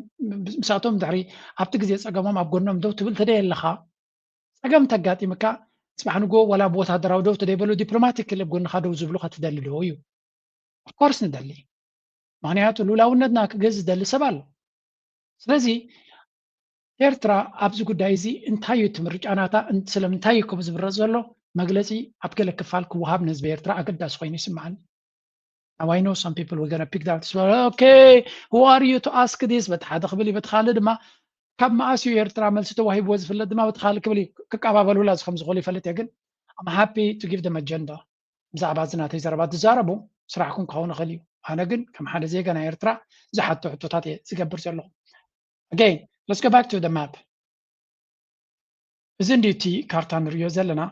ምሳቶም ድሕሪ ኣብቲ ግዜ ፀገሞም ኣብ ጎኖም ደው ትብል ተደየ ኣለኻ ፀገም ተጋጢምካ ፅባሕ ንጎ ወላ ብወታደራዊ ደው ተደይበሉ ዲፕሎማቲክ ክልብ ጎንኻ ደው ዝብሉ ከትደሊ ዶ እዩ of course ንደሊ ምክንያቱ ሉላውነትና ክገዝ ዝደሊ ሰብ ኣሎ ስለዚ ኤርትራ ኣብዚ ጉዳይ እዚ እንታይ እዩ እቲ ምርጫ ናታ ስለምንታይ እዩ ከምኡ ዝምረፅ ዘሎ መግለፂ ኣብ ገለ ክፋል ክወሃብ ንህዝቢ ኤርትራ ኣገዳሲ ኮይኑ ይስምዓኒ Now I know some people were gonna pick that well, okay who are you to ask this በቲ ሓደ ክብል እዩ በቲ ካልእ ድማ ካብ መኣስ እዩ ኤርትራ መልሲ ተዋሂብዎ ዝፍለጥ ድማ በቲ ካልእ ክብል እዩ ክቀባበሉላ እዚ ከም ዝኽእሉ ይፈልጥ እየ ግን I'm happy to give them agenda ብዛዕባ እዚ ናተይ ዘረባ ትዛረቡ ስራሕኩም ክኸውን ይኽእል እዩ ኣነ ግን ከም ሓደ ዜጋ ናይ ኤርትራ ዝሓቶ ሕቶታት እየ ዝገብር ዘለኹ again let's go back to the map እዚ እንዲ እቲ ካርታ ንሪኦ ዘለና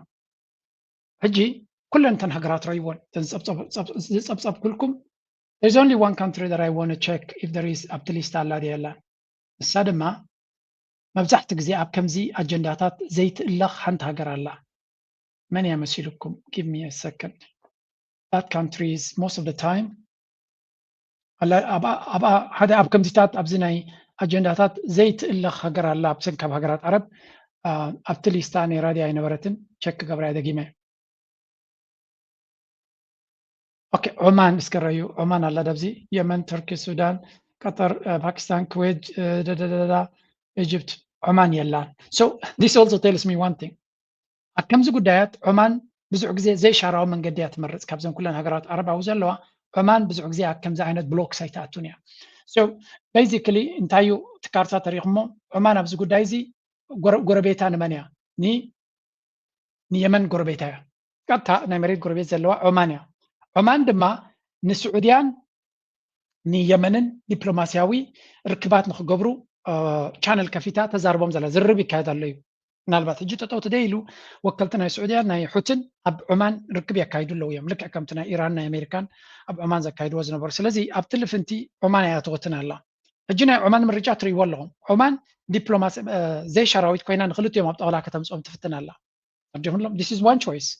ሕጂ ኩለን እተን ሃገራት ረይዎን ዝፀብፀብኩልኩም there's only one country that I want to check if there is ኣብቲ ሊስታ ኣላ ድያ የላን ንሳ ድማ መብዛሕቲ ግዜ ኣብ ከምዚ ኣጀንዳታት ዘይትእለኽ ሓንቲ ሃገር ኣላ መን እያ መሲልኩም give me a second that country is most of the time ኣብኣ ሓደ ኣብ ከምዚታት ኣብዚ ናይ ኣጀንዳታት ዘይትእለኽ ሃገር ኣላ ኣብ ሰንካብ ሃገራት ዓረብ ኣብቲ ሊስታ ነይራ ድያ ኣይነበረትን ቸክ ክገብራ እያ ደጊመ ኦኬ ዑማን እስከ ረዩ ዑማን ኣላ ደብዚ የመን ቱርኪ ሱዳን ቀጠር ፓኪስታን ኩዌት ደደደዳ ኢጅፕት ዑማን የላን so this also tells me one thing ኣብ ከምዚ ጉዳያት ዑማን ብዙሕ ግዜ ዘይሻራዊ መንገዲ እያ ትመርፅ ካብዘን ኩለን ሃገራት ዓረብ ኣብኡ ዘለዋ ዑማን ብዙሕ ግዜ ኣብ ከምዚ ዓይነት ብሎክስ ኣይትኣቱን እያ so basically እንታይ እዩ እቲ ካርታ ተሪእኹሞ ዑማን ኣብዚ ጉዳይ እዚ ጎረቤታ ንመን እያ ንየመን ጎረቤታ እያ ቀጥታ ናይ መሬት ጎረቤት ዘለዋ ዑማን እያ ዑማን ድማ ንስዑድያን ንየመንን ዲፕሎማስያዊ ርክባት ንክገብሩ ቻነል ከፊታ ተዛርቦም ዘላ ዝርርብ ይካየድ ኣሎ እዩ ምናልባት ሕጂ ጠጠው ተደይ ኢሉ ወከልቲ ናይ ስዑድያ ናይ ሑትን ኣብ ዑማን ርክብ የካይዱ ኣለዉ እዮም ልክዕ ከምቲ ናይ ኢራን ናይ ኣሜሪካን ኣብ ዑማን ዘካይድዎ ዝነበሩ ስለዚ ኣብቲ ልፍንቲ ዑማን እያ ትወትን ኣላ ሕጂ ናይ ዑማን ምርጫ ትርእይዎ ኣለኹም ዑማን ዲፕሎማሲ ዘይሻራዊት ኮይና ንክልቲኦም ኣብ ጣውላ ከተምፅኦም ትፍትን ኣላ ኣዲኹሎም this is one choice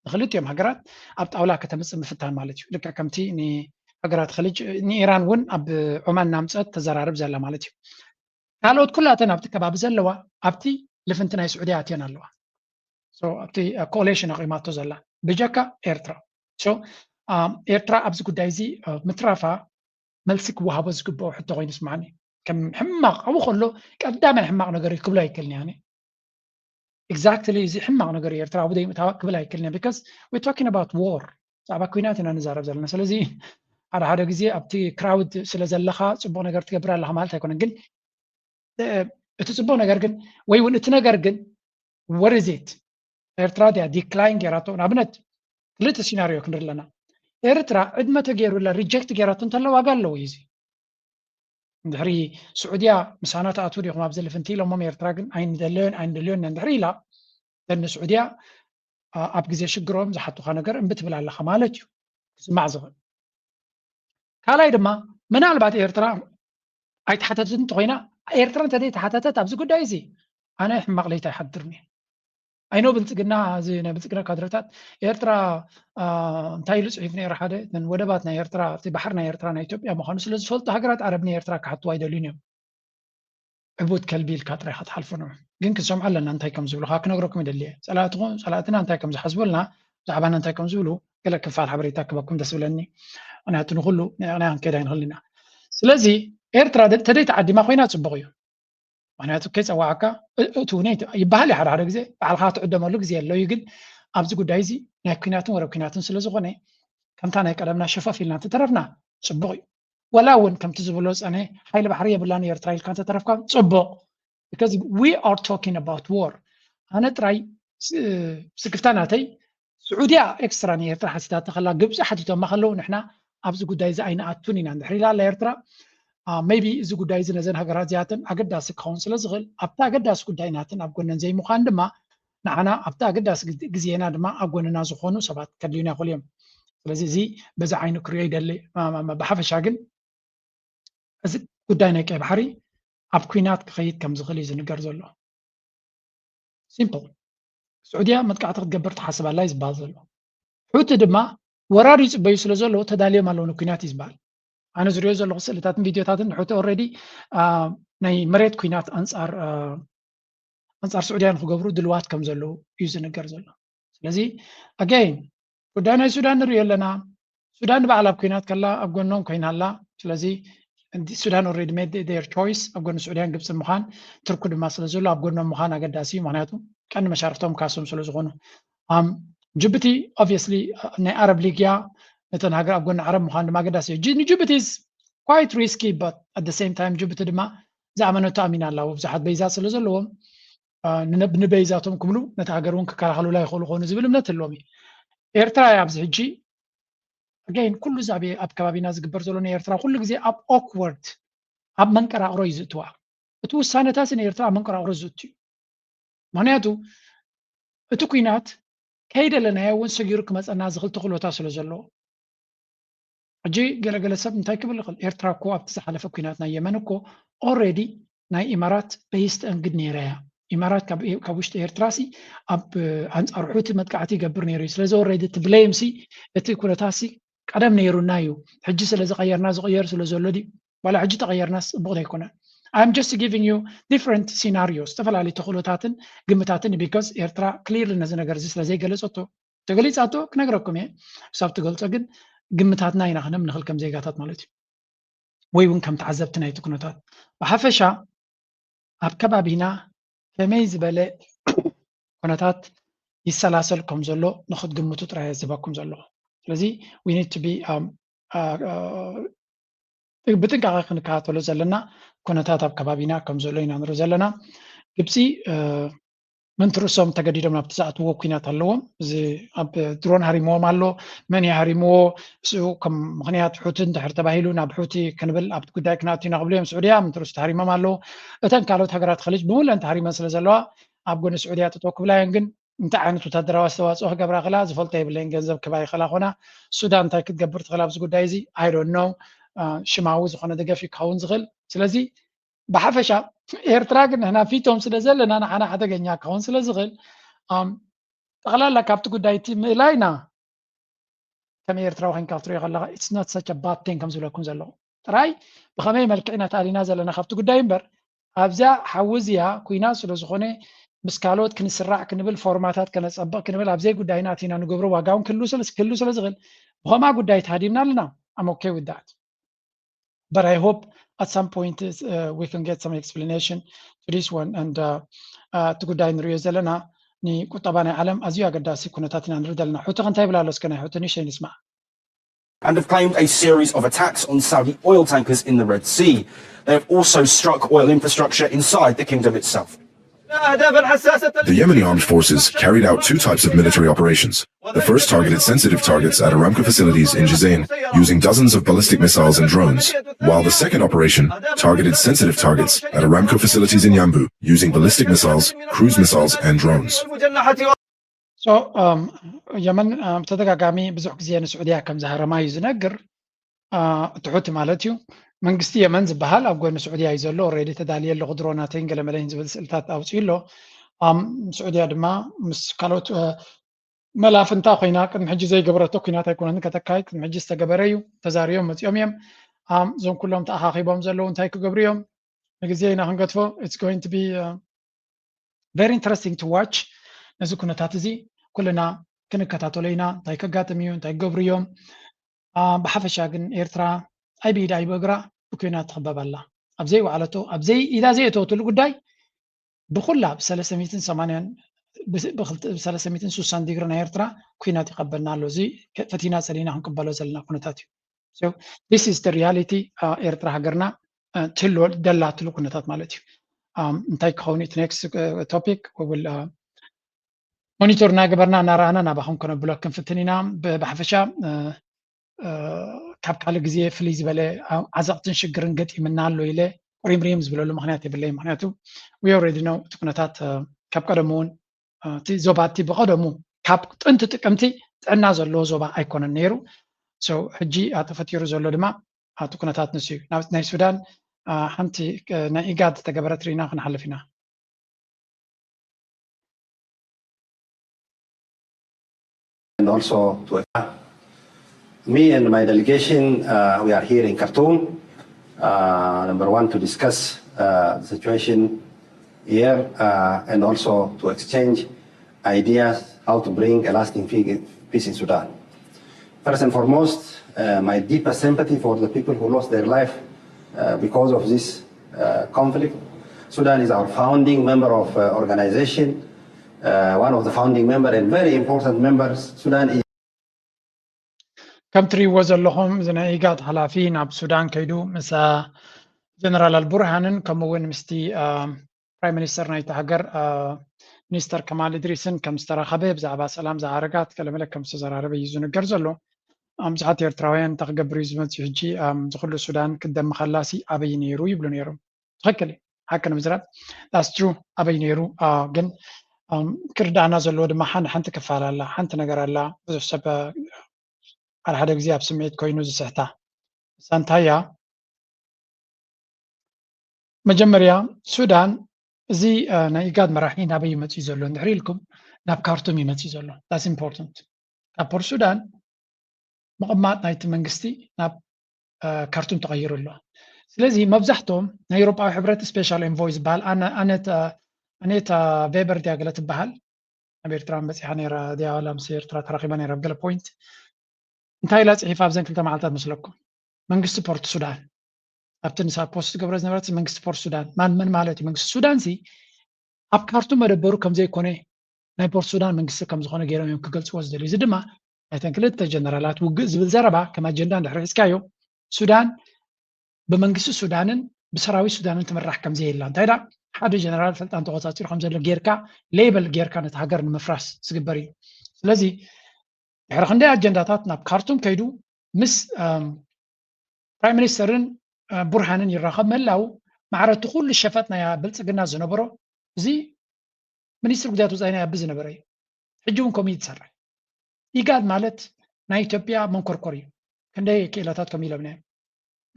ንክልቲኦም ሃገራት ኣብ ጣውላ ከተምፅእ ምፍታን ማለት እዩ ልክዕ ከምቲ ንሃገራት ከልጅ ንኢራን እውን ኣብ ዑማን እናምፀት ተዘራርብ ዘላ ማለት እዩ ካልኦት ኩላተን ኣብቲ ከባቢ ዘለዋ ኣብቲ ልፍንቲ ናይ ስዑድያ ኣትየን ኣለዋ ኣብቲ ኮሌሽን ኣቂማቶ ዘላ ብጀካ ኤርትራ ኤርትራ ኣብዚ ጉዳይ እዚ ምትራፋ መልሲ ክወሃቦ ዝግብኦ ሕቶ ኮይኑ ስማዕኒ ከም ሕማቕ ኣብኡ ከሎ ቀዳማይ ሕማቕ ነገር ክብሎ ኣይክእልን እያ exactly እዚ ሕማቕ ነገር ኤርትራ ኣብኡ ዘይምእታዋ ክብል ኣይክእልን because we're talking about war ብዛዕባ ኩናት ኢና ንዛረብ ዘለና ስለዚ ሓደ ሓደ ግዜ ኣብቲ ክራውድ ስለ ዘለኻ ፅቡቕ ነገር ትገብር ኣለኻ ማለት ኣይኮነን ግን እቲ ፅቡቕ ነገር ግን ወይ እውን እቲ ነገር ግን what is it ኤርትራ ድያ ዲክላይን ገይራቶ ንኣብነት ክልተ ሲናሪዮ ክንርኢ ኣለና ኤርትራ ዕድመ ተገይሩላ ሪጀክት ገይራቶ እንተሎ ዋጋ ኣለዎ እዩ እዚ እንድሕሪ ስዑድያ ምሳና ትኣትዉ ዲኹም ኣብዚ ልፍንቲ ኢሎሞም ኤርትራ ግን ኣይንደለዮን ኣይንደልዮን እንድሕሪ ኢላ ንስዑድያ ኣብ ግዜ ሽግሮም ዝሓቱካ ነገር እምቢ ትብል ኣለካ ማለት እዩ ክስማዕ ዝኽእል ካልኣይ ድማ ምናልባት ኤርትራ ኣይተሓተትን እንተኮይና ኤርትራ እንተዘይተሓተተት ኣብዚ ጉዳይ እዚ ኣነ ሕማቕ ለይታ ይሓድርኒ ኣይኖ ብልፅግና እዚ ናይ ብልፅግና ካድረታት ኤርትራ እንታይ ኢሉ ፅሒፍ ነይሩ ሓደ እተን ወደባት ናይ ኤርትራ እቲ ባሕር ናይ ኤርትራ ናይ ኢትዮጵያ ምኳኑ ስለ ዝፈልጡ ሃገራት ዓረብ ንኤርትራ ክሓትዋ ኣይደልዩን እዮም ዕቡት ከልቢ ኢልካ ጥራይ ክትሓልፉ ነው ግን ክንሰምዖ ኣለና እንታይ ከም ዝብሉ ከዓ ክነግረኩም ይደሊ እየ ፀላእትኹም ፀላእትና እንታይ ከም ዝሓስቡልና ብዛዕባና እንታይ ከም ዝብሉ ገለ ክፋል ሓበሬታ ክበኩም ደስ ብለኒ ምክንያቱ ንኩሉ ንዕቕና ክንከይድ ኣይንኽእል ኢና። ስለዚ ኤርትራ ተደይተዓዲማ ኮይና ፅቡቕ እዩ። ምክንያቱ ከይፀዋዕካ እቱ ይበሃል እዩ። ሓደ ሓደ ግዜ ባዕልካ ትዕደመሉ ግዜ ኣሎ እዩ። ግን ኣብዚ ጉዳይ እዚ ናይ ኩናትን ወረ ኩናትን ስለዝኮነ ከምታ ናይ ቀደምና ሸፈፍ ኢልና እንተተረፍና ፅቡቕ እዩ። ወላ እውን ከምቲ ዝብሎ ዝፀነ ሓይሊ ባሕሪ የብላን ኤርትራ ኢልካ እንተተረፍካ ፅቡቕ። Because we are talking about war። ኣነ ጥራይ ስክፍታ ናተይ ስዑድያ ኤክስትራ ንኤርትራ ሓቲታ ተኸላ ግብፂ ሓቲቶማ ከለዉ ንሕና ኣብዚ ጉዳይ እዚ ኣይንኣቱን ኢና እንድሕር ኢላ ኣላ ኤርትራ። ሜቢ እዚ ጉዳይ እዚ ነዘን ሃገራት እዚኣተን ኣገዳሲ ክኸውን ስለ ዝኽእል ኣብቲ ኣገዳሲ ጉዳይ ናተን ኣብ ጎነን ዘይምዃን ድማ ንዓና ኣብቲ ኣገዳሲ ግዜና ድማ ኣብ ጎንና ዝኾኑ ሰባት ከድልዩና ይኽእሉ እዮም። ስለዚ እዚ በዚ ዓይኒ ክሪኦ ይደሊ። ብሓፈሻ ግን እዚ ጉዳይ ናይ ቀይ ባሕሪ ኣብ ኩናት ክኸይድ ከም ዝኽእል እዩ ዝንገር ዘሎ። ሲምፕል። ስዑድያ መጥቃዕቲ ክትገብር ትሓስብ ኣላ እዩ ዝበሃል ዘሎ። ሑቲ ድማ ወራር ይፅበዩ ስለ ዘለዉ ተዳልዮም ኣለዉ ንኩናት እዩ ዝበሃል። ኣነ ዝሪኦ ዘለኹ ስእልታትን ቪድዮታትን ንሑቲ ኦልሬዲ ናይ መሬት ኩናት ኣንፃር ኣንፃር ስዑድያ ንክገብሩ ድልዋት ከም ዘለዉ እዩ ዝንገር ዘሎ። ስለዚ ኣገይን ጉዳይ ናይ ሱዳን ንሪኦ ኣለና። ሱዳን ንባዕላ ኣብ ኩናት ከላ ኣብ ጎኖም ኮይና ኣላ። ስለዚ ሱዳን already made their choice ኣብ ጎኒ ስዑድያን ግብፅን ምዃን፣ ትርኩ ድማ ስለ ዘሎ ኣብ ጎኖም ምዃን ኣገዳሲ እዩ። ምክንያቱ ቀንዲ መሻርክቶም ካሶም ስለ ዝኾኑ። ጅቡቲ obviously ናይ ዓረብ ሊግ እያ። ነተን ሃገር ኣብ ጎኒ ዓረብ ምዃን ድማ ኣገዳሲ እዩ። ንጅቡቲ is quite risky but at the same time ጅቡቲ ድማ ዝኣመነቶ ኣሚና ኣላ። ብዙሓት በይዛት ስለ ዘለዎም ንበይዛቶም ክብሉ ነቲ ሃገር እውን ክከላኸሉላ ይኽእሉ ኾኑ ዝብል እምነት ኣለዎም እዩ። ኤርትራ እያ ኣብዚ ሕጂ ኣገይን ኩሉ እዚ ኣብ ከባቢና ዝግበር ዘሎ ናይ ኤርትራ ኩሉ ግዜ ኣብ ኦክወርድ ኣብ መንቀራቕሮ እዩ ዝእትዋ። እቲ ውሳነታት ንኤርትራ ኣብ መንቀራቕሮ ዝእቱ እዩ። ምክንያቱ እቲ ኩናት ከይደለናዮ እውን ሰጊሩ ክመፀና ዝኽእል ተኽእሎታት ስለ ዘለዎ ሕጂ ገለገለ ሰብ እንታይ ክብል ይኽእል? ኤርትራ እኮ ኣብቲ ዝሓለፈ ኩናት ናይ የመን እኮ ኦልሬዲ ናይ ኢማራት በይስ ተእንግድ ነይራ እያ። ኢማራት ካብ ውሽጢ ኤርትራ ሲ ኣብ ኣንፃር ሑቲ መጥቃዕቲ ይገብር ነይሩ እዩ። ስለዚ ኦልሬዲ እቲ ብሌም ሲ እቲ ኩነታት ሲ ቀደም ነይሩና እዩ። ሕጂ ስለ ዝቐየርና ዝቕየር ስለ ዘሎ ድዩ? ዋላ ሕጂ ተቐየርናስ ፅቡቕ ዘይኮነ። I'm just giving you different scenarios ዝተፈላለዩ ተኽእሎታትን ግምታትን because ኤርትራ ክሊርሊ ነዚ ነገር እዚ ስለ ዘይገለፀቶ ተገሊፃቶ ክነግረኩም እየ። ክሳብ ትገልፆ ግን ግምታትና ኢና ክነምንኽል ከም ዜጋታት ማለት እዩ፣ ወይ እውን ከም ተዓዘብቲ ናይቲ ኩነታት። ብሓፈሻ ኣብ ከባቢና ከመይ ዝበለ ኩነታት ይሰላሰል ከም ዘሎ ንክትግምቱ ጥራይ ዝህበኩም ዘለኹ። ስለዚ we need to be ብጥንቃቐ ክንከታተሎ ዘለና ኩነታት ኣብ ከባቢና ከም ዘሎ ኢና ንርኢ ዘለና። ግብፂ ምንትርሶም ተገዲዶም ናብቲ ዝኣትዎ ኩናት ኣለዎም። እዚ ኣብ ድሮን ሃሪምዎም ኣሎ። መን እዩ ሃሪምዎ? እሱ ከም ምክንያት ሑቲ እንድሕር ተባሂሉ ናብ ሑቲ ክንብል ኣብቲ ጉዳይ ክነኣቱ ኢና ክብሉ እዮም። ስዑድያ ምንትርሱ ተሃሪሞም ኣለዉ። እተን ካልኦት ሃገራት ኸሊጅ ብምሉእን ተሃሪመን ስለ ዘለዋ ኣብ ጎኒ ስዑድያ ጠጠው ክብላ እየን። ግን እንታይ ዓይነት ወታደራዊ ኣስተዋፅኦ ክገብራ ክላ ዝፈልጦ የብለይን። ገንዘብ ክባ ይኽእላ ኮና ሱዳን እንታይ ክትገብር ትኽእል ኣብዚ ጉዳይ እዚ I don't know። ሽማዊ ዝኾነ ደገፍ እዩ ክኸውን ዝኽእል። ስለዚ ብሓፈሻ ኤርትራ ግን ንሕና ፊቶም ስለ ዘለና ንዓና ሓደገኛ ክኸውን ስለ ዝኽእል ጠቕላላ ካብቲ ጉዳይ እቲ ምእላይና ከም ኤርትራዊ ኮይንካ ክትሪኦ ከለካ it's not such a bad thing ከም ዝብለኩም ዘለኹ ጥራይ ብኸመይ መልክዕ ኢና ተኣሊና ዘለና ካብቲ ጉዳይ እምበር ኣብዚኣ ሓዊ እዚኣ ኩናት ስለ ዝኾነ ምስ ካልኦት ክንስራዕ ክንብል ፎርማታት ከነፀብቕ ክንብል ኣብዘይ ጉዳይና ኣቲና ንገብሮ ዋጋ እውን ክህሉ ስለ ዝኽእል ብኸምኣ ጉዳይ ተሃዲምና ኣለና። I'm okay with that. But I hope at some point uh, we can get some explanation to this one. And uh, uh, እቲ ጉዳይ ንሪኦ ዘለና ንቁጠባ ናይ ዓለም ኣዝዩ ኣገዳሲ ኩነታት ኢና ንርኢ ዘለና። ሑቲ እንታይ ይብል ኣሎ እስከ ናይ ሑቲ ንእሽተይ ንስማዕ። And have claimed a series of attacks on Saudi oil tankers in the Red Sea. They have also struck oil infrastructure inside the kingdom itself. The Yemeni armed forces carried out two types of military operations. The first targeted sensitive targets at Aramco facilities in Jizain using dozens of ballistic missiles and drones, while the second operation targeted sensitive targets at Aramco facilities in Yambu using ballistic missiles, cruise missiles, and drones. So, um, የመን ብተደጋጋሚ ብዙሕ ግዜ ንስዑድያ ከም ዝሃረማ እዩ ዝነግር። እቲ ሑቲ ማለት እዩ። መንግስቲ የመን ዝበሃል ኣብ ጎኒ ስዑድያ እዩ ዘሎ። ኦልሬዲ ተዳልየ ኣለኹ ድሮናተይን ገለመለይን ዝብል ስእልታት ኣውፅኡ ኣሎ። ስዑድያ ድማ ምስ ካልኦት መላፍንታ ኮይና ቅድሚ ሕጂ ዘይገበረቶ ኩናት ኣይኮነትን ከተካይድ። ቅድሚ ሕጂ ዝተገበረ እዩ። ተዛርዮም መፂኦም እዮም። እዞም ኩሎም ተኣኻኺቦም ዘለዉ እንታይ ክገብሩ እዮም? ንግዜ ኢና ክንገድፎ። It's going to be very interesting to watch። ነዚ ኩነታት እዚ ኩልና ክንከታተሎ ኢና። እንታይ ከጋጥም እዩ? እንታይ ክገብሩ እዮም? ብሓፈሻ ግን ኤርትራ ኣይ ብኢዳ ኣይ ብእግራ ብኩናት ትኽበብ ኣላ። ኣብ ዘይወዓለቶ ኣብ ዘይ ኢዳ ዘየእተወትሉ ጉዳይ ብኩላ ብ380 ብ360 ዲግሪ ናይ ኤርትራ ኩናት ይቐበልና ኣሎ። እዚ ፈቲና ጸሊና ክንቅበሎ ዘለና ኩነታት እዩ። This is the reality። ኤርትራ ሃገርና ትህልወ ደላትሉ ኩነታት ማለት እዩ። እንታይ ክኸውን እቲ next topic will monitor እናገበርና እናረኣና ናባኹም ከነብሎ ክንፍትን ኢና። ብሓፈሻ ካብ ካልእ ግዜ ፍልይ ዝበለ ዓዘቕትን ሽግርን ገጢምና ኣሎ ኢለ ቁሪምሪም ዝብለሉ ምክንያት የብለይ። ምክንያቱ we already know እቲ ኩነታት ካብ ቀደሙ እውን እቲ ዞባ እቲ ብቐደሙ ካብ ጥንቲ ጥቅምቲ ጥዕና ዘለዎ ዞባ ኣይኮነን ነይሩ። ሕጂ ተፈጢሩ ዘሎ ድማ እቲ ኩነታት ንሱ እዩ። ናይ ሱዳን ሓንቲ ናይ ኢጋድ ዝተገበረት ርኢና ክንሓልፍ ኢና። And also to me and my delegation, uh, we are here in Khartoum. Uh, number one, to discuss uh, the situation here uh, and also to exchange ideas how to bring a lasting peace in Sudan. First and foremost, uh, my deepest sympathy for the people who lost their life uh, because of this uh, conflict. Sudan is our founding member of uh, organization, uh, one of the founding member and very important members. Sudan is ከም ትሪእዎ ዘለኹም እዚ ናይ ኢጋድ ሓላፊ ናብ ሱዳን ከይዱ ምስ ጀነራል ኣልቡርሃንን ከምኡ እውን ምስቲ ፕራይም ሚኒስተር ናይቲ ሃገር ሚኒስተር ከማል እድሪስን ከም ዝተራኸበ ብዛዕባ ሰላም ዝኣረጋት ገለመለ ከም ዝተዘራረበ እዩ ዝንገር ዘሎ። ብዙሓት ኤርትራውያን እንታይ ክገብር እዩ ዝመፅእ ሕጂ ዝኩሉ ሱዳን ክትደምኸላሲ ኣበይ ነይሩ ይብሉ ነይሮም። ትኽክል እዩ። ሓቂ ንምዝራብ that's true ኣበይ ነይሩ ግን ክርዳእና ዘለዎ ድማ ሓንቲ ክፋል ኣላ ሓንቲ ነገር ኣላ ብዙሕ ሰብ ሓደ ሓደ ግዜ ኣብ ስምዒት ኮይኑ ዝስሕታ እሳ እንታይ እያ መጀመርያ ሱዳን እዚ ናይ ኢጋድ መራሒ ናበይ ይመፅእ ዘሎ እንድሕር ኢልኩም ናብ ካርቱም ይመፅእ ዘሎ that's important ካብ ፖርት ሱዳን ምቕማጥ ናይቲ መንግስቲ ናብ ካርቱም ተቐይሩ ኣሎ ስለዚ መብዛሕትኦም ናይ ኤውሮጳዊ ሕብረት special envoy ዝበሃል ኣኔታ ቬበር ድያ ገለ ትበሃል ኣብ ኤርትራ መፂሓ ነራ ድያ ዋላ ምስ ኤርትራ ተራኺባ ነራ ኣብ ገለ point እንታይ ኢላ ፅሒፋ ኣብዘን ክልተ መዓልታት መስለኩም መንግስቲ ፖርት ሱዳን ኣብቲ ንሳ ፖስት ገብረ ዝነበረት መንግስቲ ፖርት ሱዳን ማን መን ማለት እዩ መንግስቲ ሱዳን ሲ ኣብ ካርቱም መደበሩ ከምዘይኮነ ናይ ፖርት ሱዳን መንግስቲ ከምዝኾነ ገይሮም እዮም ክገልፅዎ ዝደልዩ እዚ ድማ ናይተን ክልተ ጀነራላት ውግእ ዝብል ዘረባ ከም ኣጀንዳ እንድሕር ሒዝካዮ ሱዳን ብመንግስቲ ሱዳንን ብሰራዊት ሱዳንን ትምራሕ ከምዘየላ እንታይ ዳ ሓደ ጀነራል ስልጣን ተቆፃፂሩ ከምዘሎ ጌርካ ሌበል ጌርካ ነቲ ሃገር ንምፍራስ ዝግበር እዩ ስለዚ ድሕሪ ክንደይ ኣጀንዳታት ናብ ካርቱም ከይዱ ምስ ፕራይም ሚኒስተርን ቡርሃንን ይራኸብ ምህላው ማዕረ እቲ ኩሉ ሸፈጥ ናይ ብልፅግና ዝነበሮ እዚ ሚኒስትር ጉዳያት ወፃኢ ናይ ኣቢ ዝነበረ እዩ ሕጂ እውን ከምኡ እዩ ዝሰርሕ ኢጋድ ማለት ናይ ኢትዮጵያ መንኮርኮር እዩ ክንደይ ክኢላታት ከም ኢለምና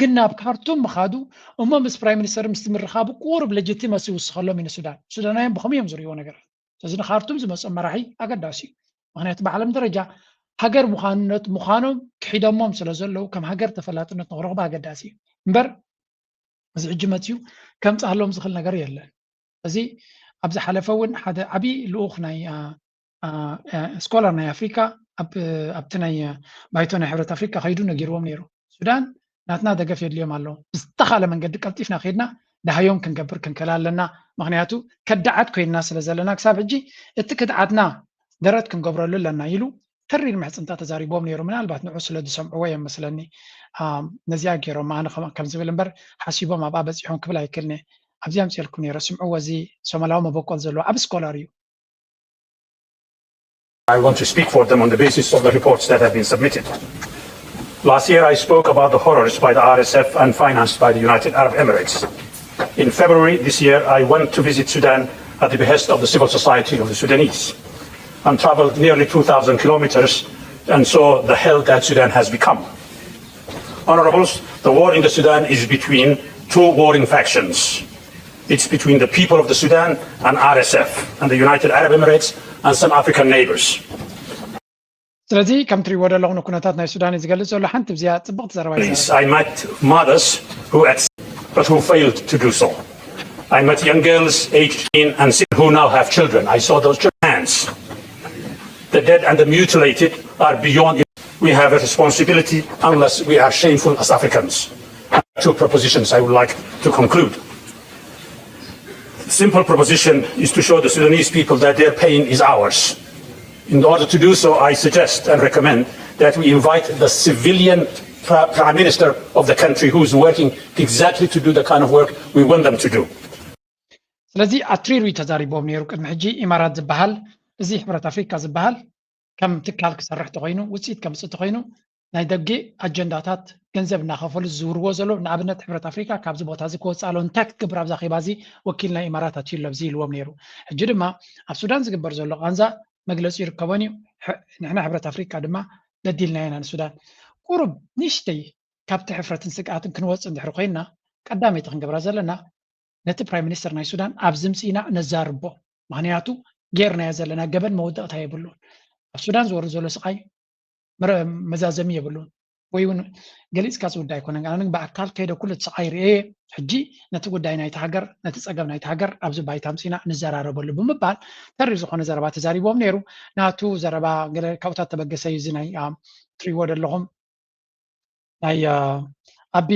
ግን ናብ ካርቱም ምኻዱ እሞ ምስ ፕራይም ሚኒስተር ምስቲ ምርኻቡ ቁሩብ ሌጂቲመሲ ይውስኸሎም እዩ ንሱዳን ሱዳናውያን ብኸምኡ እዮም ዝርእይዎ ነገር ስለዚ ንካርቱም ዝመፅኦም መራሒ ኣገዳሲ እዩ ምክንያቱ ብዓለም ደረጃ ሃገር ምዃንነት ምዃኖም ክሒዶሞም ስለ ዘለዉ ከም ሃገር ተፈላጥነት ንክረኽቡ ኣገዳሲ እዩ እምበር እዚ ሕጂ መፅዩ ከምፅኣሎም ዝኽእል ነገር የለን እዚ ኣብ ዝሓለፈ እውን ሓደ ዓብዪ ልኡኽ ናይ ስኮላር ናይ ኣፍሪካ ኣብቲ ናይ ባይቶ ናይ ሕብረት ኣፍሪካ ከይዱ ነጊርዎም ነይሩ ሱዳን ናትና ደገፍ የድልዮም ኣሎ ብዝተኻለ መንገዲ ቀልጢፍና ከይድና ደሃዮም ክንገብር ክንክእል ኣለና ምክንያቱ ከዳዓት ኮይንና ስለ ዘለና ክሳብ ሕጂ እቲ ክድዓትና ደረት ክንገብረሉ ኣለና ኢሉ ተሪር ምሕፅንታ ተዛሪቦም ነይሩ ምናልባት ንዑ ስለ ዝሰምዕዎ እዮም መስለኒ ነዚኣ ገይሮም ኣነ ከም ዝብል እምበር ሓሲቦም ኣብኣ በፂሖም ክብል ኣይክልኒ ኣብዚ ኣምፅኤልኩም ነይረ ስምዕዎ እዚ ሶማላዊ መበቆል ዘለዎ ዓብ ስኮላር እዩ I want to speak for them on the basis of the reports that have been submitted. Last year, I spoke about the horrors by the R S F and financed by the United Arab Emirates. In February this year, I went to visit Sudan at the behest of the civil society of the Sudanese and traveled nearly two thousand kilometers and saw the hell that Sudan has become. Honorables, the war in the Sudan is between two warring factions. It's between the people of the Sudan and R S F and the United Arab Emirates and some African neighbors. ስለዚ ከም ትሪእዎ ዘለኹም ኩነታት ናይ ሱዳን እዩ ዝገልጽ ዘሎ ሓንቲ ብዚኣ ጽብቕቲ ዘረባ I met mothers who at but who failed to do so. I met young girls aged in and who now have children. I saw those children hands. The dead and the mutilated are beyond We have a responsibility, unless we are shameful as Africans. Two propositions I would like to conclude. Simple proposition is to show the Sudanese people that their pain is ours. In order to do so, I suggest and recommend that we invite the civilian pri- prime minister of the country who is working exactly to do the kind of work we want them to do. ስለዚ ኣትሪሩ እዩ ተዛሪቦም ነይሩ። ቅድሚ ሕጂ ኢማራት ዝበሃል፣ እዚ ሕብረት ኣፍሪካ ዝበሃል ከም ትካል ክሰርሕ ተኮይኑ፣ ውፅኢት ከምፅእ ተኮይኑ፣ ናይ ደገ ኣጀንዳታት ገንዘብ እናኸፈሉ ዝዝውርዎ ዘሎ። ንኣብነት ሕብረት ኣፍሪካ ካብዚ ቦታ እዚ ክወፅእ ኣለዎ፣ እንታይ ክትገብር ኣብዛ ኬባ እዚ ወኪል ናይ ኢማራት ኣትዩ ኣሎ ኣብዚ ኢልዎም ነይሩ። ሕጂ ድማ ኣብ ሱዳን ዝግበር ዘሎ ቃንዛ መግለፂ ይርከቦን እዩ። ንሕና ሕብረት ኣፍሪካ ድማ በዲልና ኢና ንሱዳን። ቁሩብ ንእሽተይ ካብቲ ሕፍረትን ስግኣትን ክንወፅእ እንድሕር ኮይንና፣ ቀዳመይቲ ክንገብራ ዘለና ነቲ ፕራይም ሚኒስተር ናይ ሱዳን ኣብዚ ምፅኢና ነዛርቦ። ምክንያቱ ጌርናዮ ዘለና ገበን መወዳእታ የብሉን። ኣብ ሱዳን ዝወርድ ዘሎ ስቃይ መዛዘሚ የብሉን። ወይ እውን ገሊፅካ ዝውዳ ኣይኮነን። ኣነ ብኣካል ከይደ ኩሉ እቲ ስቃይ ርእየ፣ ሕጂ ነቲ ጉዳይ ናይቲ ሃገር፣ ነቲ ፀገም ናይቲ ሃገር ኣብዚ ባይታ ምፅኢና ንዘራረበሉ ብምባል ተሪር ዝኾነ ዘረባ ተዛሪቦም ነይሩ። ናቱ ዘረባ ገለ ካብታት ተበገሰ እዩ። እዚ ናይ ትሪዎ ዘለኹም ናይ ኣቢ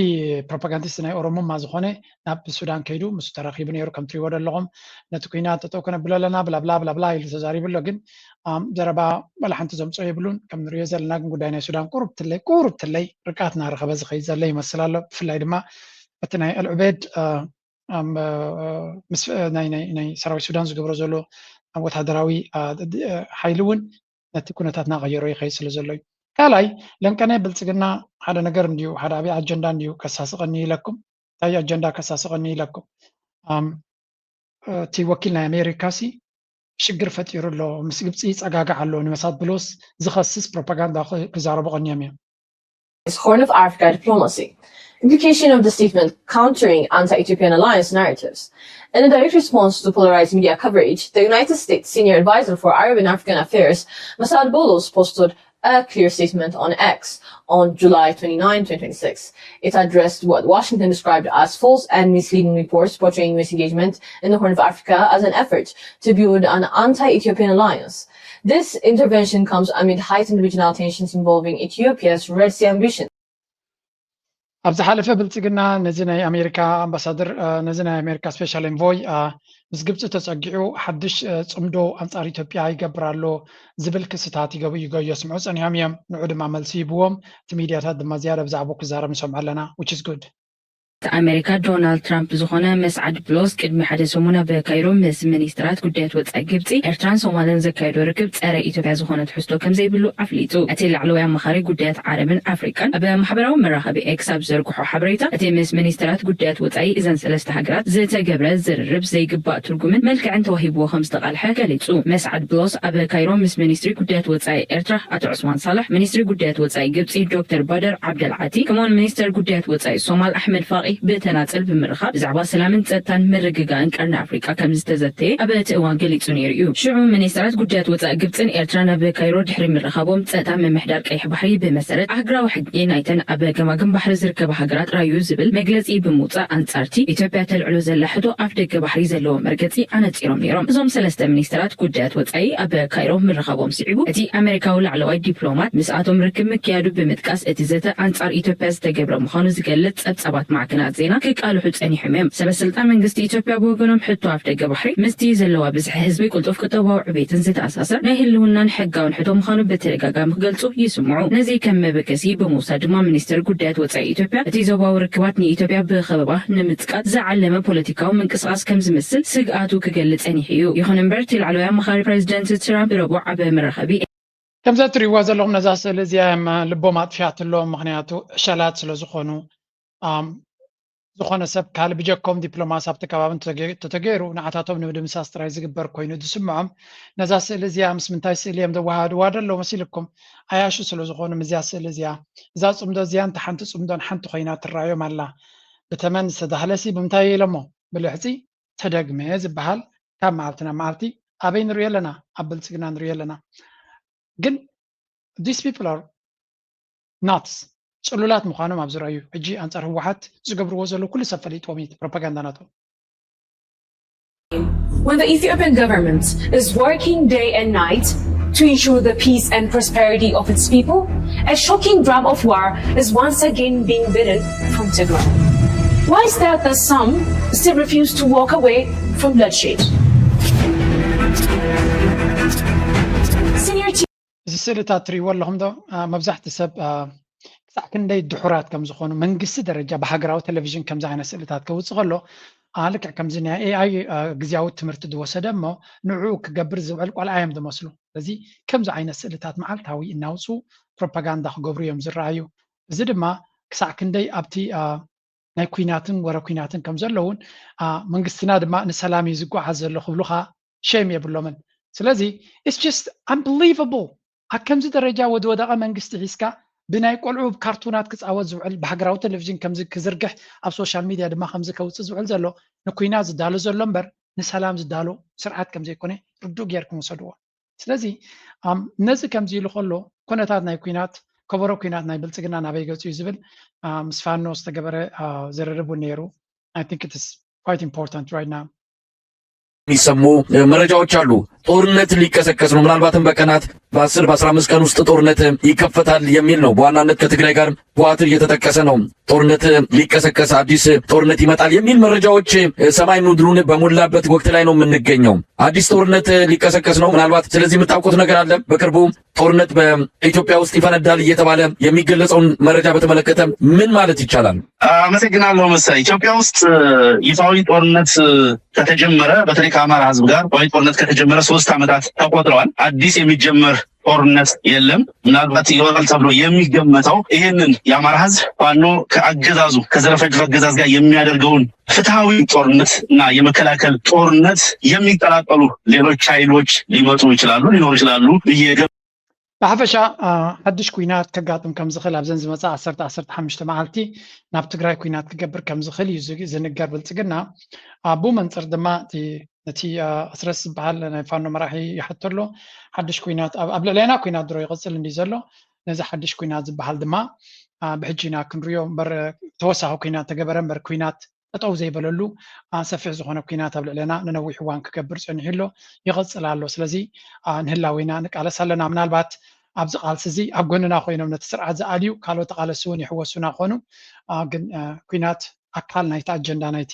ፕሮፓጋንዲስት ናይ ኦሮሞማ ዝኾነ ናብ ሱዳን ከይዱ ምስ ተራኺቡ ነይሩ። ከም ትሪዎ ዘለኹም ነቲ ኩናት ጠጠው ከነብሎ ኣለና ብላብላ ብላብላ ኢሉ ተዛሪቡ ኣሎ። ግን ዘረባ ወላ ሓንቲ ዘምፅኦ የብሉን። ከም ንሪኦ ዘለና ግን ጉዳይ ናይ ሱዳን ቁሩብ ትለይ ቁሩብ ትለይ ርቃት እናረኸበ ዝኸይድ ዘሎ ይመስል ኣሎ። ብፍላይ ድማ እቲ ናይ ኣልዑቤድ ናይ ሰራዊት ሱዳን ዝገብሮ ዘሎ ወታደራዊ ሓይሊ እውን ነቲ ኩነታት እናቐየሮ ይኸይድ ስለ ዘሎ እዩ። ካልኣይ ለንቀነ ብልፅግና ሓደ ነገር እንድዩ፣ ሓደ ዓብዪ ኣጀንዳ እንድዩ ከሳስቐኒ ኢለኩም። እንታይ ኣጀንዳ ከሳስቐኒ ኢለኩም? እቲ ወኪል ናይ ኣሜሪካ ሲ ሽግር ፈጢሩ ኣሎ፣ ምስ ግብፂ ይፀጋጋዕ ኣሎ፣ ንመሳድ ብሎስ ዝኸስስ ፕሮፓጋንዳ ክዛረቡ ቀኒዮም እዮም። Horn of Africa diplomacy. Implication of the statement countering anti-Ethiopian alliance narratives. In a direct response to polarized media coverage, the United States senior advisor for Arab and African affairs, Massad Boulos, posted a clear statement on X on July twenty-ninth, twenty twenty-six. It addressed what Washington described as false and misleading reports portraying U S engagement in the Horn of Africa as an effort to build an anti-Ethiopian alliance. This intervention comes amid heightened regional tensions involving Ethiopia's Red Sea ambition. ኣብ ዝሓለፈ ብልፅግና ነዚ ናይ ኣሜሪካ ኣምባሳደር ነዚ ናይ ኣሜሪካ ስፔሻል ኤንቮይ ምስ ግብፂ ተፀጊዑ ሓድሽ ፅምዶ ኣንፃር ኢትዮጵያ ይገብር ኣሎ ዝብል ክስታት ይገቡ ይገዮ ስምዑ ፀኒሖም እዮም። ንዑ ድማ መልሲ ይብዎም። እቲ ሚዲያታት ድማ ዝያዳ ብዛዕባ ክዛረብ ንሰምዖ ኣለና። Which is good. ኣሜሪካ ዶናልድ ትራምፕ ዝኾነ መስዓድ ብሎስ ቅድሚ ሓደ ሰሙን ኣብ ካይሮ ምስ ሚኒስትራት ጉዳያት ወፃኢ ግብፂ፣ ኤርትራን ሶማልን ዘካየዶ ርክብ ፀረ ኢትዮጵያ ዝኾነ ትሕዝቶ ከም ዘይብሉ ኣፍሊጡ። እቲ ላዕለዋይ ኣማኻሪ ጉዳያት ዓረብን ኣፍሪቃን ኣብ ማሕበራዊ መራኸቢ ኤክስ ኣብ ዘርግሖ ሓበሬታ፣ እቲ ምስ ሚኒስትራት ጉዳያት ወፃኢ እዘን ሰለስተ ሃገራት ዝተገብረ ዝርርብ ዘይግባእ ትርጉምን መልክዕን ተዋሂብዎ ከም ዝተቓልሐ ገሊጹ። መስዓድ ብሎስ ኣብ ካይሮ ምስ ሚኒስትሪ ጉዳያት ወፃኢ ኤርትራ ኣቶ ዑስማን ሳልሕ፣ ሚኒስትሪ ጉዳያት ወፃኢ ግብፂ ዶክተር ባደር ዓብደልዓቲ፣ ከምኡውን ሚኒስተር ጉዳያት ወፃኢ ሶማል ኣሕመድ ፋቂ ብተናፅል ብምርኻብ ብዛዕባ ሰላምን ፀጥታን ምርግጋእን ቀርኒ ኣፍሪቃ ከም ዝተዘተየ ኣብ እቲ እዋን ገሊፁ ነይሩ እዩ። ሽዑ ሚኒስተራት ጉዳያት ወፃኢ ግብፅን ኤርትራን ኣብ ካይሮ ድሕሪ ምርኻቦም ፀጥታ ምምሕዳር ቀይሕ ባሕሪ ብመሰረት ኣህግራዊ ሕጊ ናይተን ኣብ ገማግም ባሕሪ ዝርከባ ሃገራት ጥራይ እዩ ዝብል መግለፂ ብምውፃእ ኣንፃርቲ ኢትዮጵያ ተልዕሎ ዘላ ሕቶ ኣፍ ደገ ባሕሪ ዘለዎ መርገፂ ኣነፂሮም ነይሮም። እዞም ሰለስተ ሚኒስተራት ጉዳያት ወፃኢ ኣብ ካይሮ ምርኻቦም ስዒቡ እቲ ኣሜሪካዊ ላዕለዋይ ዲፕሎማት ምስኣቶም ርክብ ምክያዱ ብምጥቃስ እቲ ዘተ ኣንፃር ኢትዮጵያ ዝተገብረ ምዃኑ ዝገልፅ ፀብፃባት ማዕከናት ዜና ክቃልሑ ፀኒሖም እዮም። ሰበስልጣን መንግስቲ ኢትዮጵያ ብወገኖም ሕቶ ኣፍ ደገ ባሕሪ ምስቲ ዘለዋ ብዝሒ ህዝቢ ቅልጡፍ ቁጠባዊ ዕቤትን ዝተኣሳሰር ናይ ህልውናን ሕጋውን ሕቶ ምዃኑ ብተደጋጋሚ ክገልፁ ይስምዑ። ነዚ ከም መበገሲ ብምውሳድ ድማ ሚኒስተር ጉዳያት ወፃኢ ኢትዮጵያ እቲ ዞባዊ ርክባት ንኢትዮጵያ ብኸበባ ንምፅቃጥ ዝዓለመ ፖለቲካዊ ምንቅስቃስ ከም ዝመስል ስግኣቱ ክገልፅ ፀኒሑ እዩ። ይኹን እምበር እቲ ላዕለዋይ ኣማኻሪ ፕሬዚደንት ትራምፕ ረቡዕ ኣብ መራኸቢ ከምዚ እትሪእዋ ዘለኹም ነዛ ስእሊ እዚኣ እዮም ልቦም ኣጥፊኣትሎም። ምክንያቱ ዕሸላት ስለ ዝኾኑ ዝኾነ ሰብ ካልእ ብጀኮም ዲፕሎማሲ ኣብቲ ከባቢ እንተተገይሩ ንዓታቶም ንምድምሳስ ጥራይ ዝግበር ኮይኑ ዝስምዖም። ነዛ ስእሊ እዚኣ ምስ ምንታይ ስእሊ እዮም ዘወሃድዋ ደሎ መሲልኩም? ኣያሹ ስለ ዝኾኑ ምስዚኣ ስእሊ እዚኣ እዛ ፅምዶ እዚኣ እንተ ሓንቲ ፅምዶን ሓንቲ ኮይና ትረኣዮም ኣላ። ብተመን ዝተዳህለሲ ብምንታይ ኢሎሞ? ብልሕፂ ተደግመ ዝበሃል ካብ መዓልቲ ናብ መዓልቲ ኣበይ ንሪኦ ኣለና? ኣብ ብልፅግና ንሪኦ ኣለና። ግን these people are nuts፣ ፅሉላት ምዃኖም ኣብ ዝረኣዩ ሕጂ ኣንፃር ህወሓት ዝገብርዎ ዘሎ ኩሉ ሰብ ፈሊጥዎም እዩ ፕሮፓጋንዳ ናቶም። When the Ethiopian government is working day and night To ensure the peace and prosperity of its people, a shocking drum of war is once again being beaten from Tigray. Why is that that some still refuse to walk away from bloodshed? Senior እዚ ስእልታት ትርእይዎ ኣለኹም ዶ? መብዛሕቲ ሰብ ክሳዕ ክንደይ ድሑራት ከም ዝኾኑ መንግስቲ ደረጃ ብሃገራዊ ቴሌቪዥን ከምዚ ዓይነት ስእልታት ከውፅእ ከሎ ልክዕ ከምዚ ናይ ኤኣይ ግዜያዊ ትምህርቲ ዝወሰደ እሞ ንዕኡ ክገብር ዝውዕል ቆልዓ እዮም ዝመስሉ። ስለዚ ከምዚ ዓይነት ስእልታት መዓልታዊ እናውፅኡ ፕሮፓጋንዳ ክገብሩ እዮም ዝረኣዩ። እዚ ድማ ክሳዕ ክንደይ ኣብቲ ናይ ኲናትን ወረ ኲናትን ከም ዘለውን መንግስትና ድማ ንሰላም እዩ ዝጓዓዝ ዘሎ ክብሉኻ ሼም የብሎምን። ስለዚ it's just unbelievable ኣብ ከምዚ ደረጃ ወድወደቐ መንግስቲ ሒዝካ ብናይ ቆልዑ ካርቱናት ክፃወት ዝውዕል ብሃገራዊ ቴሌቪዥን ከምዚ ክዝርግሕ ኣብ ሶሻል ሚድያ ድማ ከምዚ ከውፅእ ዝውዕል ዘሎ ንኲናት ዝዳሎ ዘሎ እምበር ንሰላም ዝዳሎ ስርዓት ከም ዘይኮነ ርዱእ ጌርኩም ውሰድዎ። ስለዚ ነዚ ከምዚ ኢሉ ከሎ ኩነታት ናይ ኲናት ከበሮ ኲናት ናይ ብልፅግና ናበይ ገፁ እዩ ዝብል ምስ ፋኖ ዝተገበረ ዝርርብ እውን ነይሩ። I think it is quite important right now. የሚሰሙ መረጃዎች አሉ። ጦርነት ሊቀሰቀስ ነው። ምናልባትም በቀናት በአስር በአስራ አምስት ቀን ውስጥ ጦርነት ይከፈታል የሚል ነው። በዋናነት ከትግራይ ጋር በዋትር እየተጠቀሰ ነው። ጦርነት ሊቀሰቀስ አዲስ ጦርነት ይመጣል የሚል መረጃዎች ሰማይ ምድሩን በሞላበት ወቅት ላይ ነው የምንገኘው። አዲስ ጦርነት ሊቀሰቀስ ነው። ምናልባት ስለዚህ የምታውቁት ነገር አለ? በቅርቡ ጦርነት በኢትዮጵያ ውስጥ ይፈነዳል እየተባለ የሚገለጸውን መረጃ በተመለከተ ምን ማለት ይቻላል? አመሰግናለሁ መሰለኝ። ኢትዮጵያ ውስጥ ይፋዊ ጦርነት ከተጀመረ በተለይ ከአማራ ህዝብ ጋር ይፋዊ ጦርነት ከተጀመረ ሶስት ዓመታት ተቆጥረዋል። አዲስ የሚጀመር ጦርነት የለም። ምናልባት ይኖራል ተብሎ የሚገመተው ይህንን የአማራ ህዝብ ፋኖ ከአገዛዙ ከዘረፈጅ አገዛዝ ጋር የሚያደርገውን ፍትሐዊ ጦርነት እና የመከላከል ጦርነት የሚቀላቀሉ ሌሎች ኃይሎች ሊመጡ ይችላሉ፣ ሊኖሩ ይችላሉ ብዬ ብሓፈሻ ሓድሽ ኩናት ከጋጥም ከም ዝኽእል ኣብዘን ዝመፃ ዓሰርተ ዓሰርተ ሓሙሽተ መዓልቲ ናብ ትግራይ ኩናት ክገብር ከም ዝኽእል እዩ ዝንገር ብልፅግና። ኣቡ መንፅር ድማ እቲ ኣስረስ ዝበሃል ናይ ፋኖ መራሒ ይሓቶ ኣሎ። ሓድሽ ኩናት ኣብ ልዕሌና ኩናት ድሮ ይቕፅል እንዲ ዘሎ ነዚ ሓድሽ ኩናት ዝበሃል ድማ ብሕጂ ኢና ክንሪኦ እምበር ተወሳኺ ኩናት ተገበረ እምበር ኩናት ጠጠው ዘይበለሉ ሰፊሕ ዝኾነ ኩናት ኣብ ልዕሌና ንነዊሕ እዋን ክገብር ፀኒሑ ኣሎ፣ ይቐፅል ኣሎ። ስለዚ ንህላዊና ንቃለስ ኣለና። ምናልባት ኣብዚ ቃልሲ እዚ ኣብ ጎንና ኮይኖም ነቲ ስርዓት ዝኣልዩ ካልኦት ተቃለሲ እውን ይሕወሱና ክኾኑ፣ ግን ኩናት ኣካል ናይቲ ኣጀንዳ ናይቲ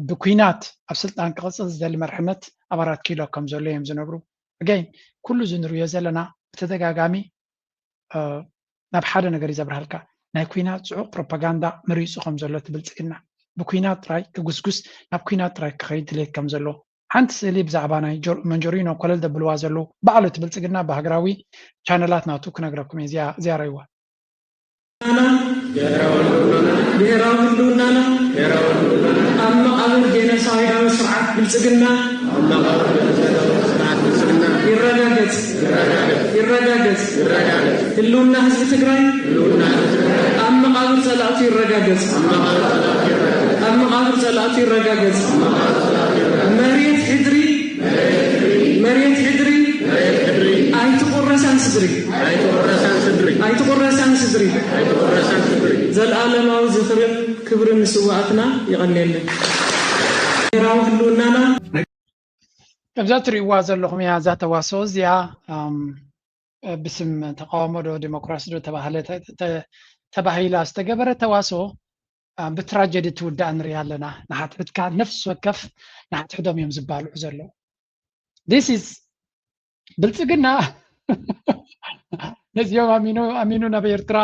ብኩናት ኣብ ስልጣን ክቕፅል ዝደሊ መርሕነት ኣብ ኣራት ኪሎ ከም ዘሎ እዮም ዝነብሩ። ኣገይን ኩሉ እዚ ንሪኦ ዘለና ብተደጋጋሚ ናብ ሓደ ነገር እዩ ዘብርሃልካ። ናይ ኩናት ፅዑቕ ፕሮፓጋንዳ መሪፁ ከም ዘሎ እቲ ብልፅግና ብኩናት ጥራይ ክጉስጉስ ናብ ኩናት ጥራይ ክኸይድ ድሌት ከም ዘሎ ሓንቲ ስእሊ ብዛዕባ ናይ መንጆሪኖ ኮለል ደብልዋ ዘለዉ ባዕሉ እቲ ብልፅግና ብሃገራዊ ቻነላት ናቱ ክነግረኩም እየ። እዚኣ ረይዋ። ብሔራዊ ህልውናና ኣብ መቓብር ጄኖሳይዳዊ ስርዓት ብልፅግና ይረጋገፅ። ይረጋገፅ። ህልውና ህዝቢ ትግራይ ኣብ መቓብር ፀላእቱ ይረጋገፅ። ኣብ መቓብር ፀላእቱ ይረጋገፅ። መሬት ሕድሪ መሬት ሕድሪ ኣይትቑረሳን ስድሪ ኣይትቑረሳን ስድሪ ኣይትቑረሳን ስድሪ ኣይትቑረሳን ስድሪ ዘልኣለማዊ ዝኽርን ክብርን ንስዋኣትና። የቐንየለይ። ብሄራዊ ህልውናና ከምዛ ትርእይዋ ዘለኹም እያ እዛ ተዋስኦ እዚኣ ብስም ተቃውሞ ዶ ዲሞክራሲ ዶ ተባህለ ተባሂላ ዝተገበረ ተዋስኦ ብትራጀዲ ትውዳእ ንሪኣ ኣለና። ንሓትሕድካ ነፍሲ ወከፍ ንሓትሕዶም እዮም ዝባልዑ ዘለዉ። This is ብልፅግና ነዚኦም ኣሚኑ ኣሚኑ ናብ ኤርትራ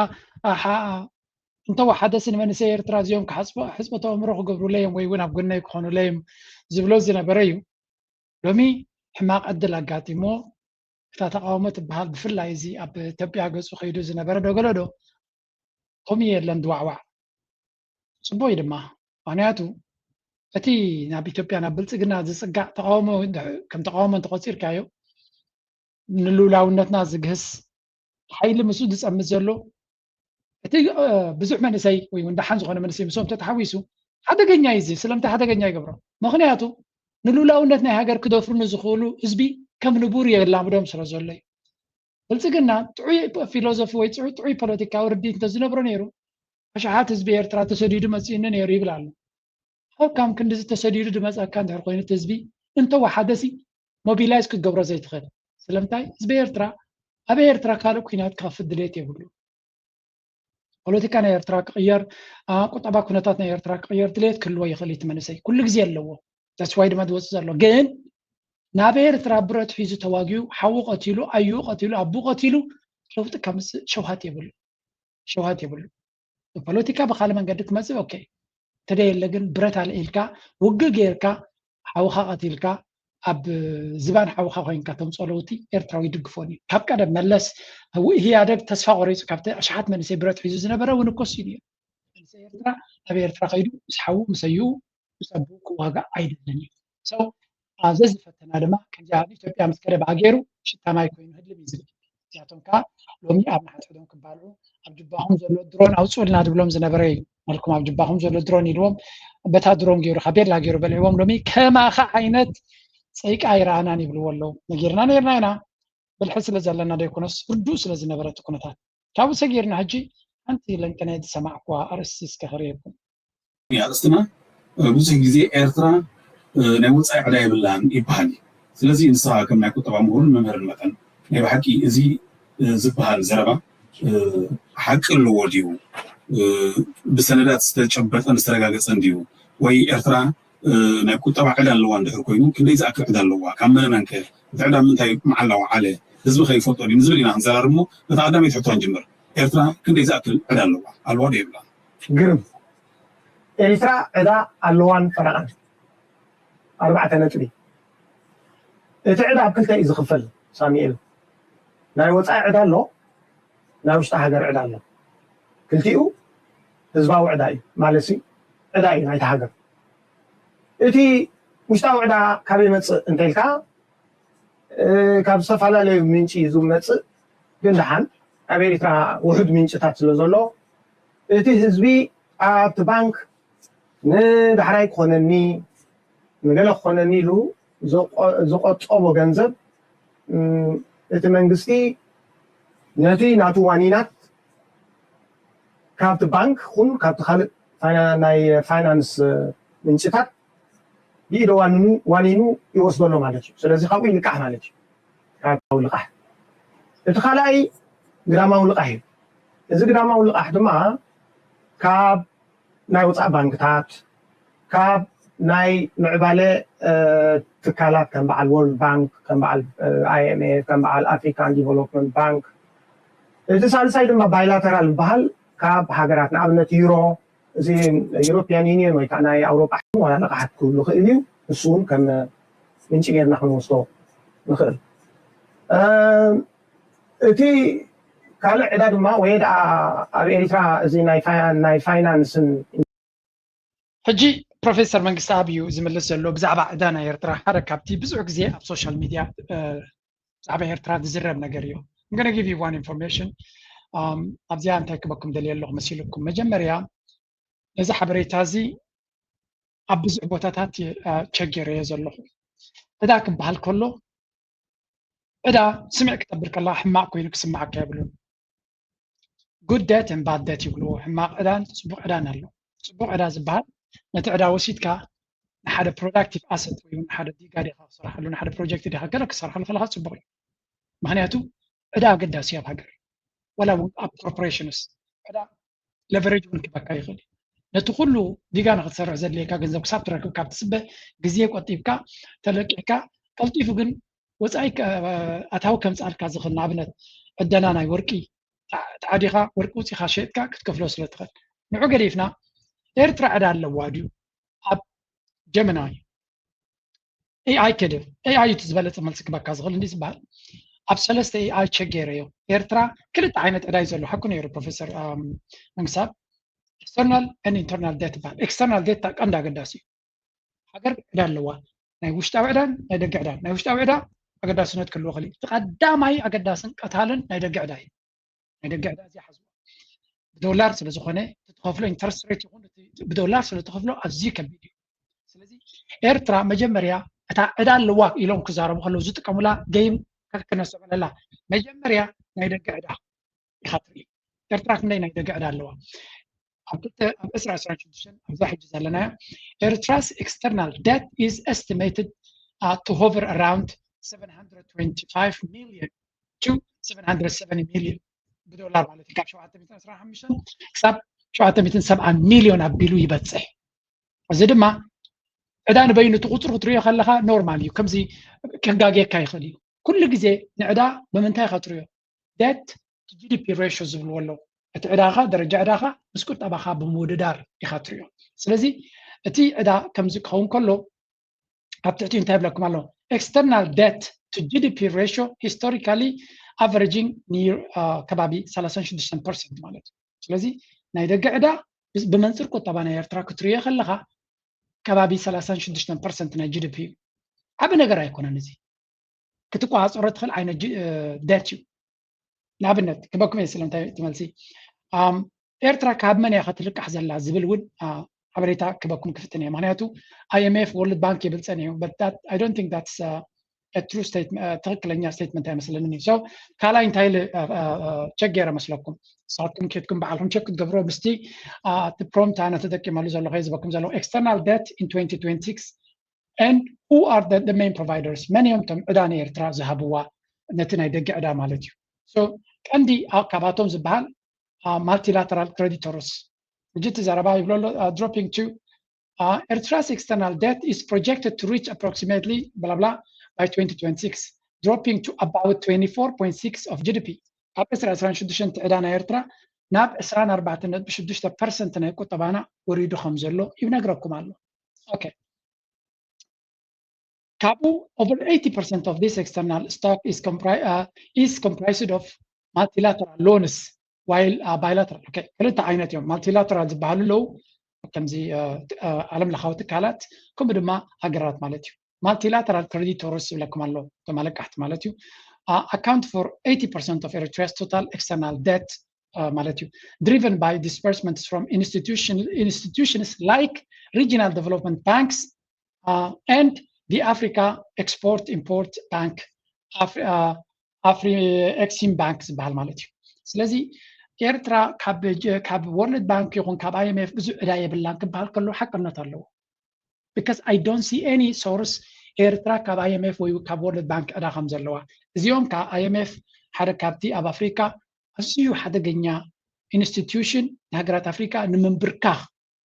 እንተወሓደሲ ንመንእሰይ ኤርትራ እዚኦም ሕፅበተ ኣእምሮ ክገብሩለይ እዮም ወይ እውን ኣብ ጎነይ ክኾኑለይ እዮም ዝብሎ ዝነበረ እዩ። ሎሚ ሕማቕ ዕድል ኣጋጢሞ እታ ተቃውሞ ትበሃል ብፍላይ እዚ ኣብ ኢትዮጵያ ገፁ ከይዱ ዝነበረ ዶ ገለ ዶ ከምኡ የለን ድዋዕዋዕ። ፅቡቅ እዩ ድማ ምክንያቱ እቲ ናብ ኢትዮጵያ ናብ ብልፅግና ዝፅጋዕ ተቃውሞ ከም ተቃውሞ እንተቆፂርካዮ ንልኡላውነትና ዝግህስ ሓይሊ ምስኡ ዝፀምድ ዘሎ እቲ ብዙሕ መንእሰይ ወይ እውን ደሓን ዝኾነ መንእሰይ ምስኦም ተተሓዊሱ ሓደገኛ እዩ። እዚ ስለምንታይ ሓደገኛ ይገብሮ? ምክንያቱ ንልኡላውነት ናይ ሃገር ክደፍሩ ንዝኽእሉ ህዝቢ ከም ንቡር የላምዶም ስለ ዘሎ እዩ። ብልፅግና ጥዑይ ፊሎዞፊ ወይ ጥዑይ ፖለቲካዊ ርድኢት እንተዝነብሮ ነይሩ ኣሽሓት ህዝቢ ኤርትራ ተሰዲዱ መፂኡኒ ነይሩ ይብል ኣሎ። ካብ ከም ክንድዚ ተሰዲዱ ዝመፀካ እንድሕር ኮይኑ እቲ ህዝቢ እንተወሓደሲ ሞቢላይዝ ክትገብሮ ዘይትኽእል ስለምንታይ ህዝቢ ኤርትራ ኣብ ኤርትራ ካልእ ኩናት ክኸፍት ድሌት የብሉ። ፖለቲካ ናይ ኤርትራ ክቕየር፣ ቁጠባ ኩነታት ናይ ኤርትራ ክቕየር ድሌት ክህልዎ ይኽእል እዩ። እቲ መንእሰይ ኩሉ ግዜ ኣለዎ። ተስፋይ ድማ ዝወፅእ ዘሎ ግን ናብ ኤርትራ ብረት ሒዙ ተዋጊኡ ሓዉ ቀቲሉ ኣዩ ቀቲሉ ኣቡ ቀቲሉ ለውጢ ከምፅእ ሸውሃት የብሉ ሸውሃት የብሉ። ፖለቲካ ብካልእ መንገዲ ክመፅእ ኦኬ፣ ተደየለ ግን ብረት ኣልዒልካ ውግእ ገይርካ ሓውካ ቀቲልካ ኣብ ዝባን ሓውካ ኮይንካ ተምፅኦ ለውጢ ኤርትራዊ ይድግፎን እዩ። ካብ ቀደም መለስ ኢህኣደግ ተስፋ ቆሪፁ ካብቲ ኣሽሓት መንእሰይ ብረት ሒዙ ዝነበረ እውን እኮ እሱ እዩ። መንእሰይ ኤርትራ ኣብ ኤርትራ ከይዱ ምስ ሓዉ ምስ ኣዩ ምስ ኣቡ ክዋጋእ ኣይደልን እዩ። ሰው ዘዝፈተና ድማ ከምዚ ኣብ ኢትዮጵያ ምስ ከደ ብሃገሩ ሽታ ማይ ኮይኑ ህልም እዩ ዝብል። እዚኣቶም ከዓ ሎሚ ኣብ ንሓድሕዶም ክባልዑ ኣብ ጅባኹም ዘሎ ድሮን ኣውፅኡልና ዝብሎም ዝነበረ እዩ። መልኩም ኣብ ጅባኹም ዘሎ ድሮን ኢልዎም በታ ድሮን ገይሩ ካብ ቤላ ገይሩ በልዕዎም ሎሚ ከማኻ ዓይነት ፀይቂ ኣይረኣናን ይብልዎ ኣለዉ። ነጊርና ነርና ኢና ብልሒ ስለ ዘለና ዶ ይኮነስ ርዱእ ስለ ዝነበረ እቲ ኩነታት ካብኡ ሰጊርና ሕጂ ሓንቲ ለንቀናይ ዝሰማዕኩዋ ኣርእስቲ እስከ ክርእየኩም። ኣርእስትና ብዙሕ ግዜ ኤርትራ ናይ ወፃኢ ዕዳ የብላን ይበሃል እዩ። ስለዚ ንስኻ ከም ናይ ቁጠባ ምሁርን መምህርን መጠን ናይ ብሓቂ እዚ ዝበሃል ዘረባ ሓቂ ኣለዎ ድዩ? ብሰነዳት ዝተጨበጠን ዝተረጋገፀን ድዩ? ወይ ኤርትራ ናይ ቁጠባ ዕዳ ኣለዋ እንድሕር ኮይኑ ክንደይ ዝኣክል ዕዳ ኣለዋ? ካብ መን መን ከ? እቲ ዕዳ ምንታይ መዓላ ወዓለ? ህዝቢ ከ ይፈልጦ ድዩ ንዝብል ኢና ክንዘራርብ እሞ በታ ቀዳመይቲ ሕቶ ንጅምር። ኤርትራ ክንደይ ዝኣክል ዕዳ ኣለዋ? ኣለዋ ዶ የብላን? ግርም ኤሪትራ ዕዳ ኣለዋን ፈረቓን ኣርባዕተ ነጥቢ። እቲ ዕዳ ኣብ ክልተ እዩ ዝኽፈል ሳሚኤል። ናይ ወፃኢ ዕዳ ኣሎ፣ ናይ ውሽጢ ሃገር ዕዳ ኣሎ። ክልቲኡ ህዝባዊ ዕዳ እዩ ማለት ሲ ዕዳ እዩ ናይቲ ሃገር። እቲ ውሽጣዊ ዕዳ ካበይ ይመፅእ እንተኢልካ ካብ ዝተፈላለዩ ምንጪ እዩ ዝመፅእ። ግን ደሓን ኣብ ኤሪትራ ውሑድ ምንጭታት ስለ ዘሎ እቲ ህዝቢ ኣብቲ ባንክ ንዳሕራይ ክኾነኒ ንገለ ክኾነኒ ኢሉ ዝቆ- ዝቆጠቦ ገንዘብ እም፣ እቲ መንግስቲ ነቲ ናቱ ዋኒናት ካብቲ ባንክ ኹን ካብቲ ካልእ ፋይና- ናይ ፋይናንስ ምንጭታት ብኢደ ዋኒኑ ዋኒኑ ይወስዶ ኣሎ ማለት እዩ። ስለዚ ካብኡ ይልቃሕ ማለት እዩ። ካብ ልቃሕ እቲ ካልኣይ ግዳማዊ ልቃሕ እዩ። እዚ ግዳማዊ ልቃሕ ድማ ካብ ናይ ወፃኢ ባንክታት ካብ ናይ ምዕባለ ትካላት ከም በዓል ወርልድ ባንክ ከም በዓል ኣይኤምኤፍ ከም በዓል ኣፍሪካን ዲቨሎፕመንት ባንክ እቲ ሳልሳይ ድማ ባይላተራል ዝበሃል ካብ ሃገራት ንኣብነት ዩሮ እዚ ዩሮፒያን ዩኒየን ወይ ከዓ ናይ ኣውሮጳ ዋላ ልቃሓት ክህሉ ይኽእል እዩ። ንሱ እውን ከም ምንጪ ጌርና ክንወስዶ ንኽእል። እቲ ካልእ ዕዳ ድማ ወይ ደኣ ኣብ ኤሪትራ እዚ ናይ ፋይናንስን ሕጂ ፕሮፌሰር መንግስተኣብ እዩ ዝምልስ ዘሎ ብዛዕባ ዕዳ ናይ ኤርትራ ሓደ ካብቲ ብዙሕ ግዜ ኣብ ሶሻል ሚድያ ብዛዕባ ኤርትራ ዝዝረብ ነገር እዩ። I'm gonna give you one information ኣብዚኣ እንታይ ክበኩም ደልየ ኣለኹ መሲልኩም መጀመርያ ነዚ ሓበሬታ እዚ ኣብ ብዙሕ ቦታታት ቸገረዮ ዘለኹ ዕዳ ክበሃል ከሎ ዕዳ ስምዕ ክጠብር ከላ ሕማቕ ኮይኑ ክስማዓካ የብሉን። Good debt and bad debt ይብልዎ። ሕማቕ ዕዳን ፅቡቕ ዕዳን ኣሎ። ፅቡቕ ዕዳ ዝበሃል ነቲ ዕዳ ወሲድካ ንሓደ productive asset ወይ ንሓደ ዲጋ ዲኻ ክሰርሓሉ ንሓደ ፕሮጀክት ዲኻ ገለ ክሰርሓሉ ከለካ ፅቡቕ እዩ። ምክንያቱ ዕዳ ኣገዳሲ ኣብ ሃገር ዋላ እውን ኣብ corporations ዕዳ leverage እውን ክበካ ይኽእል እዩ። ነቲ ኩሉ ዲጋ ንክትሰርሕ ዘድልየካ ገንዘብ ክሳብ ትረክብ ካብ ትስበ ግዜ ቆጢብካ ተለቂሕካ ቀልጢፉ ግን ወፃኢ ኣታዊ ከምፅኣልካ ዝኽእል ንኣብነት ዕደና ናይ ወርቂ ተዓዲኻ ወርቂ ውፂኻ ሸጥካ ክትከፍሎ ስለ ትኽእል ንዑ ገዲፍና ኤርትራ ዕዳ ኣለዋ ድዩ ኣብ ጀመናዊ AI ከድር AI እቲ ዝበለፀ መልሲ ክበካ ዝኽእል እንዲ ዝበሃል ኣብ ሰለስተ AI ቸገረ እዮም ኤርትራ ክልተ ዓይነት ዕዳ እዩ ዘሎ ሓቁ ነይሩ ፕሮፌሰር መንግስታብ external and internal debt ይበሃል external debt ቀንዲ ኣገዳሲ እዩ ሃገር ዕዳ ኣለዋ ናይ ውሽጣዊ ዕዳን ናይ ደገ ዕዳን ናይ ውሽጣዊ ዕዳ ኣገዳስነት ክህልዎ ክእል እቲ ቀዳማይ ኣገዳስን ቀታልን ናይ ደገ ዕዳ እዩ ናይ ደገ ዕዳ እዚ ሓዝዋ ብዶላር ስለ ዝኾነ ትኸፍሎ interest rate ይኹን ብዶላር ስለ ትኸፍሎ ኣዝዩ ከቢድ እዩ ስለዚ ኤርትራ መጀመርያ እታ ዕዳ ኣለዋ ኢሎም ክዛረቡ ከለዉ ዝጥቀሙላ game ክነስዕበለላ መጀመርያ ናይ ደገ ዕዳ ኢኻ ትርኢ ኤርትራ ክንደይ ናይ ደገ ዕዳ ኣለዋ ኣብ ክልተ ኣብ ዕስራ ዕስራን ሽዱሽተን ኣብዛ ሕጂ ዘለናያ ኤርትራስ external debt is estimated to hover around seven hundred twenty-five million to seven hundred seventy million ብዶላር ማለት እዩ። ካብ ሸውዓተ ሚእትን ዕስራን ሓሙሽተን ክሳብ ሸውዓተ ሚእትን ሰብዓን ሚልዮን ኣቢሉ ይበፅሕ። እዚ ድማ ዕዳ ንበይኑ እቲ ቁፅሪ ክትሪኦ ከለካ ኖርማል እዩ። ከምዚ ከጋግየካ ይኽእል እዩ። ኩሉ ግዜ ንዕዳ ብምንታይ ኢኻ ትሪኦ? ዴት ቱ ጂ ዲ ፒ ሬሽዮ ዝብልዎ ኣለዉ። እቲ ዕዳኻ፣ ደረጃ ዕዳኻ ምስ ቁጠባኻ ብምውድዳር ኢኻ ትሪኦ። ስለዚ እቲ ዕዳ ከምዚ ክኸውን ከሎ ኣብ ትሕቲ እንታይ ይብለኩም ኣሎ? External debt to G D P ratio historically averaging near ከባቢ ሰላሳን ሽዱሽተን ፐርሰንት ማለት እዩ። ስለዚ ናይ ደገ ዕዳ ብመንፅር ቁጠባ ናይ ኤርትራ ክትሪኦ ከለኻ ከባቢ ሰላሳን ሽዱሽተን ፐርሰንት ናይ ጂ ዲ ፒ እዩ። ዓቢ ነገር ኣይኮነን። እዚ ክትቆፃፀሮ ትኽእል ዓይነት ዴት እዩ። ንኣብነት ክበኩም እየ ስለምንታይ ትመልሲ ኤርትራ ካብ መን እያ ከትልቃሕ ዘላ ዝብል እውን ሓበሬታ ክበኩም ክፍትን እየ። ምክንያቱ I M F፣ World Bank የብልፀን እዩ። I don't think that's ትሩ ስቴትመንት፣ ትክክለኛ ስቴትመንት ኣይመስለንን እዩ። ካልኣይ እንታይ ቸክ ገይረ መስለኩም? ንስኻትኩም ኬድኩም ባዕልኩም ቸክ ክትገብሮ ምስቲ እቲ ፕሮምፕት ኣነ ተጠቂመሉ ዘለኹ ዝበኩም ዘለኹ external debt in twenty twenty-six and who are the main providers? መን እዮም እቶም ዕዳ ንኤርትራ ዝሃብዋ? ነቲ ናይ ደገ ዕዳ ማለት እዩ። ቀንዲ ካብኣቶም ዝበሃል multilateral creditors። ሕጂ እቲ ዘረባ ይብሎ ኣሎ dropping to Eritrea's external debt is projected to reach approximately blah blah by twenty twenty-six, dropping to about twenty-four point six of G D P. ካብ ዕስራ ዕስራን ሽዱሽተን ዕዳ ናይ ኤርትራ ናብ ዕስራን ኣርባዕተን ነጥቢ ሽዱሽተ ፐርሰንት ናይ ቁጠባና ወሪዱ ከም ዘሎ ይነግረኩም ኣሎ። ኦኬ፣ ካብኡ over eighty percent of this external stock is comprised of multilateral loans while bilateral. ክልተ ዓይነት እዮም። ማልቲላተራል ዝበሃሉ ኣለዉ፣ ከምዚ ዓለም ለኻዊ ትካላት ከምኡ ድማ ሃገራት ማለት እዩ። ማልቲላተራል ክሬዲቶርስ ዝብለኩም ኣሎ፣ እቶም ኣለቃሕቲ ማለት እዩ። Account for eighty percent of Eritrea's total external debt ማለት እዩ። Driven by disbursements from institutions like regional development banks and the Africa Export Import Bank, Afri Exim Bank ዝበሃል ማለት እዩ። ስለዚ ኤርትራ ካብ World Bank ይኹን ካብ I M F ብዙሕ ዕዳ የብላን ክበሃል ከሎ ሓቅነት ኣለዎ። Because I don't see any source ኤርትራ ካብ I M F ወይ ካብ World Bank ዕዳ ከም ዘለዋ። እዚኦም ከዓ I M F ሓደ ካብቲ ኣብ ኣፍሪካ ኣዝዩ ሓደገኛ ኢንስቲትዩሽን ንሃገራት ኣፍሪካ ንምንብርካኽ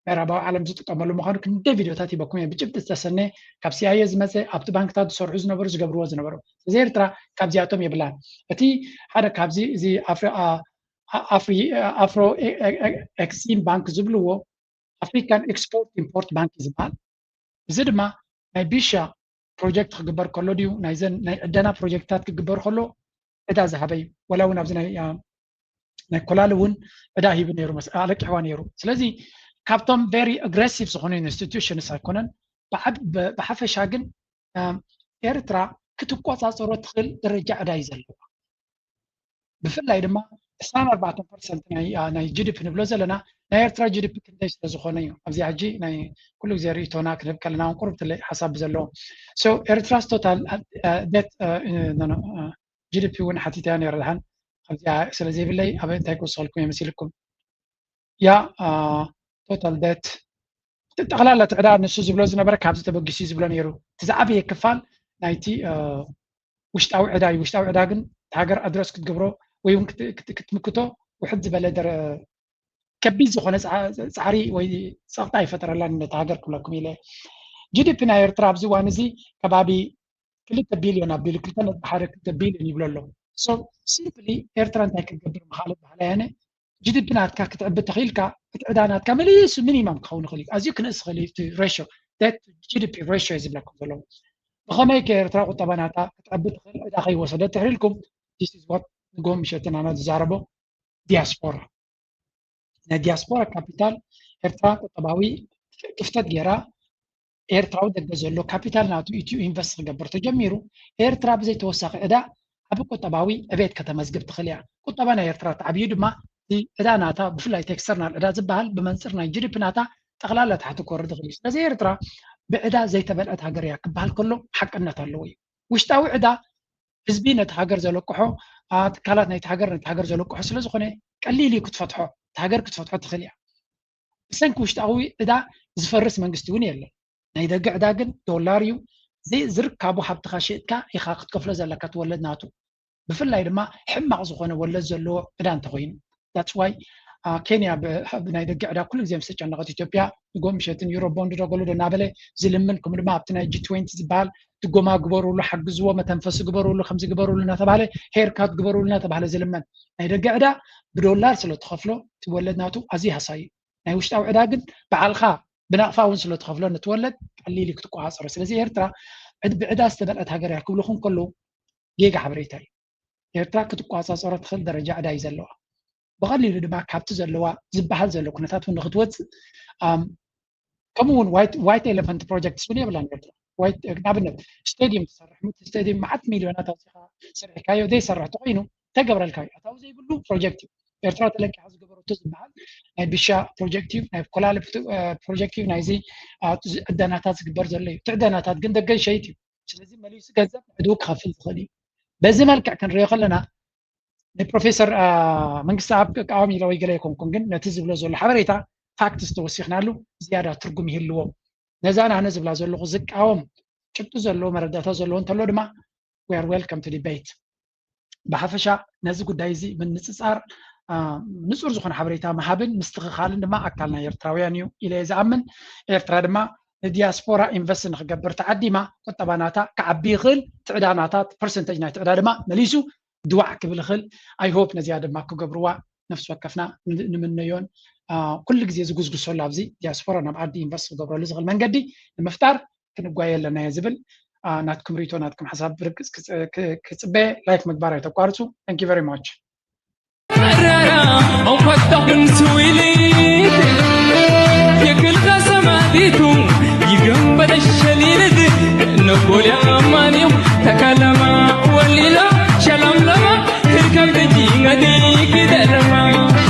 ምዕራባዊ ዓለም ዝጥቀመሉ ምዃኑ ክንደይ ቪድዮታት ሂበኩም እየ። ብጭብጢ ዝተሰነ ካብ C I A ዝመፀ ኣብቲ ባንክታት ዝሰርሑ ዝነበሩ ዝገብርዎ ዝነበሩ። እዚ ኤርትራ ካብዚኣቶም የብላን። እቲ ሓደ ካብዚ እዚ ኣፍሮ ኤክሲም ባንክ ዝብልዎ ኣፍሪካን ኤክስፖርት ኢምፖርት ባንክ እዩ ዝበሃል። እዚ ድማ ናይ ቢሻ ፕሮጀክት ክግበር ከሎ ድዩ ናይዘን ናይ ዕደና ፕሮጀክትታት ክግበር ከሎ ዕዳ ዝሃበ እዩ። ወላ እውን ኣብዚ ናይ ናይ ኮላል እውን ዕዳ ሂቡ ነይሩ ኣለቂሕዋ ነይሩ። ስለዚ ካብቶም very aggressive ዝኾኑ ኢንስቲትዩሽንስ ኣይኮነን። ብሓፈሻ ግን ኤርትራ ክትቆፃፀሮ ትኽእል ደረጃ ዕዳ እዩ ዘለዋ። ብፍላይ ድማ ዕስራን ኣርባዕተን ፐርሰንት ናይ ጂዲፒ ንብሎ ዘለና ናይ ኤርትራ ጂዲፒ ክንደይ ስለዝኾነ እዩ። ኣብዚ ሕጂ ናይ ኩሉ ግዜ ርእይቶና ክንህብ ከለና እውን ቁርብ ትለ ሓሳብ ዘለዎ ኤርትራስ ቶታል ዴት ጂዲፒ እውን ሓቲተያ ነይረ ድሓን ኣብዚኣ ስለ ዘይብለይ ኣበይ እንታይ ክውስኸልኩም እየ መሲልኩም? ያ ቶታል ዴት ጠቕላላ እቲ ዕዳ ንሱ ዝብሎ ዝነበረ ካብዚ ተበጊሱ እዩ ዝብሎ ነይሩ። እቲ ዝዓበየ ክፋል ናይቲ ውሽጣዊ ዕዳ እዩ። ውሽጣዊ ዕዳ ግን እቲ ሃገር ኣድረስ ክትገብሮ ወይ እውን ክትምክቶ ውሕድ ዝበለ ከቢድ ዝኾነ ፃዕሪ ወይ ፀቕጣ ይፈጠረላን ነቲ ሃገር ክብለኩም ኢለ። ጂዲፒ ናይ ኤርትራ ኣብዚ እዋን እዚ ከባቢ ክልተ ቢልዮን ኣቢሉ ክልተ ነጥቢ ሓደ ክልተ ቢልዮን ይብሎ ኣሎ። ሲምፕሊ ኤርትራ እንታይ ክትገብር ምኻለት ባህላ ያነ ጂዲፒ ናትካ ክትዕቢ ተኽኢልካ እቲ ዕዳ ናትካ መሊሱ ሚኒማም ክኸውን ይኽእል እዩ። ኣዝዩ ክንእስ ይኽእል እዩ። እቲ ሬሽዮ ዴት ጂዲፒ ሬሽዮ እዩ ዝብለኩም ዘለዉ። ብኸመይ ከ ኤርትራ ቁጠባ ናታ ክትዕቢ ትኽእል ዕዳ ከይወሰደት ትሕር ኢልኩም ዲስ ኢዝ ዋት ንጎ ምሸትን ኣና ዝዛረቦ ዲያስፖራ ናይ ዲያስፖራ ካፒታል ኤርትራ ቁጠባዊ ክፍተት ገይራ ኤርትራዊ ደገ ዘሎ ካፒታል ናቱ ኢትዩ ኢንቨስት ክገብር ተጀሚሩ። ኤርትራ ብዘይ ተወሳኺ ዕዳ ዓቢ ቁጠባዊ ዕቤት ከተመዝግብ ትኽእል እያ። ቁጠባ ናይ ኤርትራ ተዓብዩ ድማ እቲ ዕዳ ናታ ብፍላይ እቲ ኤክስተርናል ዕዳ ዝበሃል ብመንፅር ናይ ጂዲፒ ናታ ጠቕላላ ታሕቲ ክወርድ ይኽእል እዩ። ስለዚ ኤርትራ ብዕዳ ዘይተበልዐት ሃገር እያ ክበሃል ከሎ ሓቅነት ኣለዎ እዩ። ውሽጣዊ ዕዳ ህዝቢ ነቲ ሃገር ዘለቅሖ ትካላት ናይቲ ሃገር ነቲ ሃገር ዘለቅሖ ስለዝኾነ ቀሊል እዩ ክትፈትሖ። እቲ ሃገር ክትፈትሖ ትኽእል እያ። ብሰንኪ ውሽጣዊ ዕዳ ዝፈርስ መንግስቲ እውን የለን። ናይ ደገ ዕዳ ግን ዶላር እዩ። እዚ ዝርካቡ ሃብትኻ ሸጥካ ኢኻ ክትከፍሎ ዘለካ ትወለድ ናቱ። ብፍላይ ድማ ሕማቕ ዝኾነ ወለድ ዘለዎ ዕዳ እንተኾይኑ። That's why ኬንያ ናይ ደገ ዕዳ ኩሉ ግዜ ምስ ተጨነቐት ኢትዮጵያ ንጎ ምሸትን ዩሮ ቦንድ ዶ ገሉ ዶ እናበለ ዝልምን፣ ከምኡ ድማ ኣብቲ ናይ ጂ ትዌንቲ ዝበሃል ድጎማ ግበሩሉ፣ ሓግዝዎ፣ መተንፈሲ ግበሩሉ፣ ከምዚ ግበሩሉ እናተባሃለ፣ ሄርካት ግበሩሉ እናተባሃለ ዝልመን ናይ ደገ ዕዳ ብዶላር ስለ ትኸፍሎ እቲ ወለድ ናቱ ኣዝዩ ሃሳዩ። ናይ ውሽጣዊ ዕዳ ግን በዓልኻ ብናቕፋ እውን ስለ ትኸፍሎ ነቲ ወለድ ቀሊል እዩ ክትቆፃፀሮ። ስለዚ ኤርትራ ዕድ- ብዕዳ ዝተመልአት ሃገር እያ ክብልኹም ከለዉ ጌጋ ሓበሬታ እዩ። ኤርትራ ክትቆፃፀሮ ትኽእል ደረጃ ዕዳ እዩ ዘለዋ። ብቐሊሉ ድማ ካብቲ ዘለዋ ዝበሃል ዘሎ ኩነታት እውን ንክትወፅእ ኣም፣ ከምኡ እውን ዋይት ኤሌፈንት ፕሮጀክትስ እውን የብላን ኤርትራ። ንኣብነት ስቴዲየም ትሰርሕ፣ ሙቲ ስቴዲየም መዓት ሚልዮናት ኣውፂኻ ሰሪሕካዮ ዘይሰርሕ ተኮይኑ ተገብረልካ እዩ። ኣታዊ ዘይብሉ ፕሮጀክት እዩ። ኤርትራ ተለቂሓ ዝገበረቶ ዝበሃል ናይ ብሻ ፕሮጀክት እዩ፣ ናይ ኮላለ ፕሮጀክት እዩ፣ ናይዚ ዕደናታት ዝግበር ዘሎ እዩ። እቲ ዕደናታት ግን ደገ ይሸይጥ እዩ። ስለዚ መሊሱ ገንዘብ ንዕድው ክኸፍል ዝኽእል እዩ። በዚ መልክዕ ክንሪኦ ከለና ንፕሮፌሰር መንግስቲ ኣብ ቃወም ኢለ ወይ ገለ ኣይኮንኩን፣ ግን ነቲ ዝብሎ ዘሎ ሓበሬታ ፋክትስ ተወሲኽናሉ ዝያዳ ትርጉም ይህልዎ። ነዛ ናነ ዝብላ ዘለኹ ዝቃወም ጭብጢ ዘለዎ መረዳእታ ዘለዎ እንተሎ ድማ we are welcome to debate። ብሓፈሻ ነዚ ጉዳይ እዚ ምንፅፃር ንፁር ዝኾነ ሓበሬታ ምሃብን ምስትኽኻልን ድማ ኣካል ናይ ኤርትራውያን እዩ ኢለ እየ ዝኣምን። ኤርትራ ድማ ንዲያስፖራ ኢንቨስት ንክገብር ተዓዲማ ቁጠባ ናታ ክዓቢ ይኽእል፣ ትዕዳ ናታ ፐርሰንተጅ ናይ ትዕዳ ድማ መሊሱ ድዋዕ ክብል ይኽእል። I hope ነዚኣ ድማ ክገብርዋ ነፍሲ ወከፍና ንምነዮን ኩሉ ግዜ ዝጉስጉሰሉ ኣብዚ ዲያስፖራ ናብ ዓዲ ኢንቨስት ክገብረሉ ዝኽእል መንገዲ ንምፍጣር ክንጓየ ኣለና እየ ዝብል ናትኩም ሪቶ ናትኩም ሓሳብ ብርግፅ ክፅበ ላይክ ምግባር ኣይተቋርፁ። Thank you very much.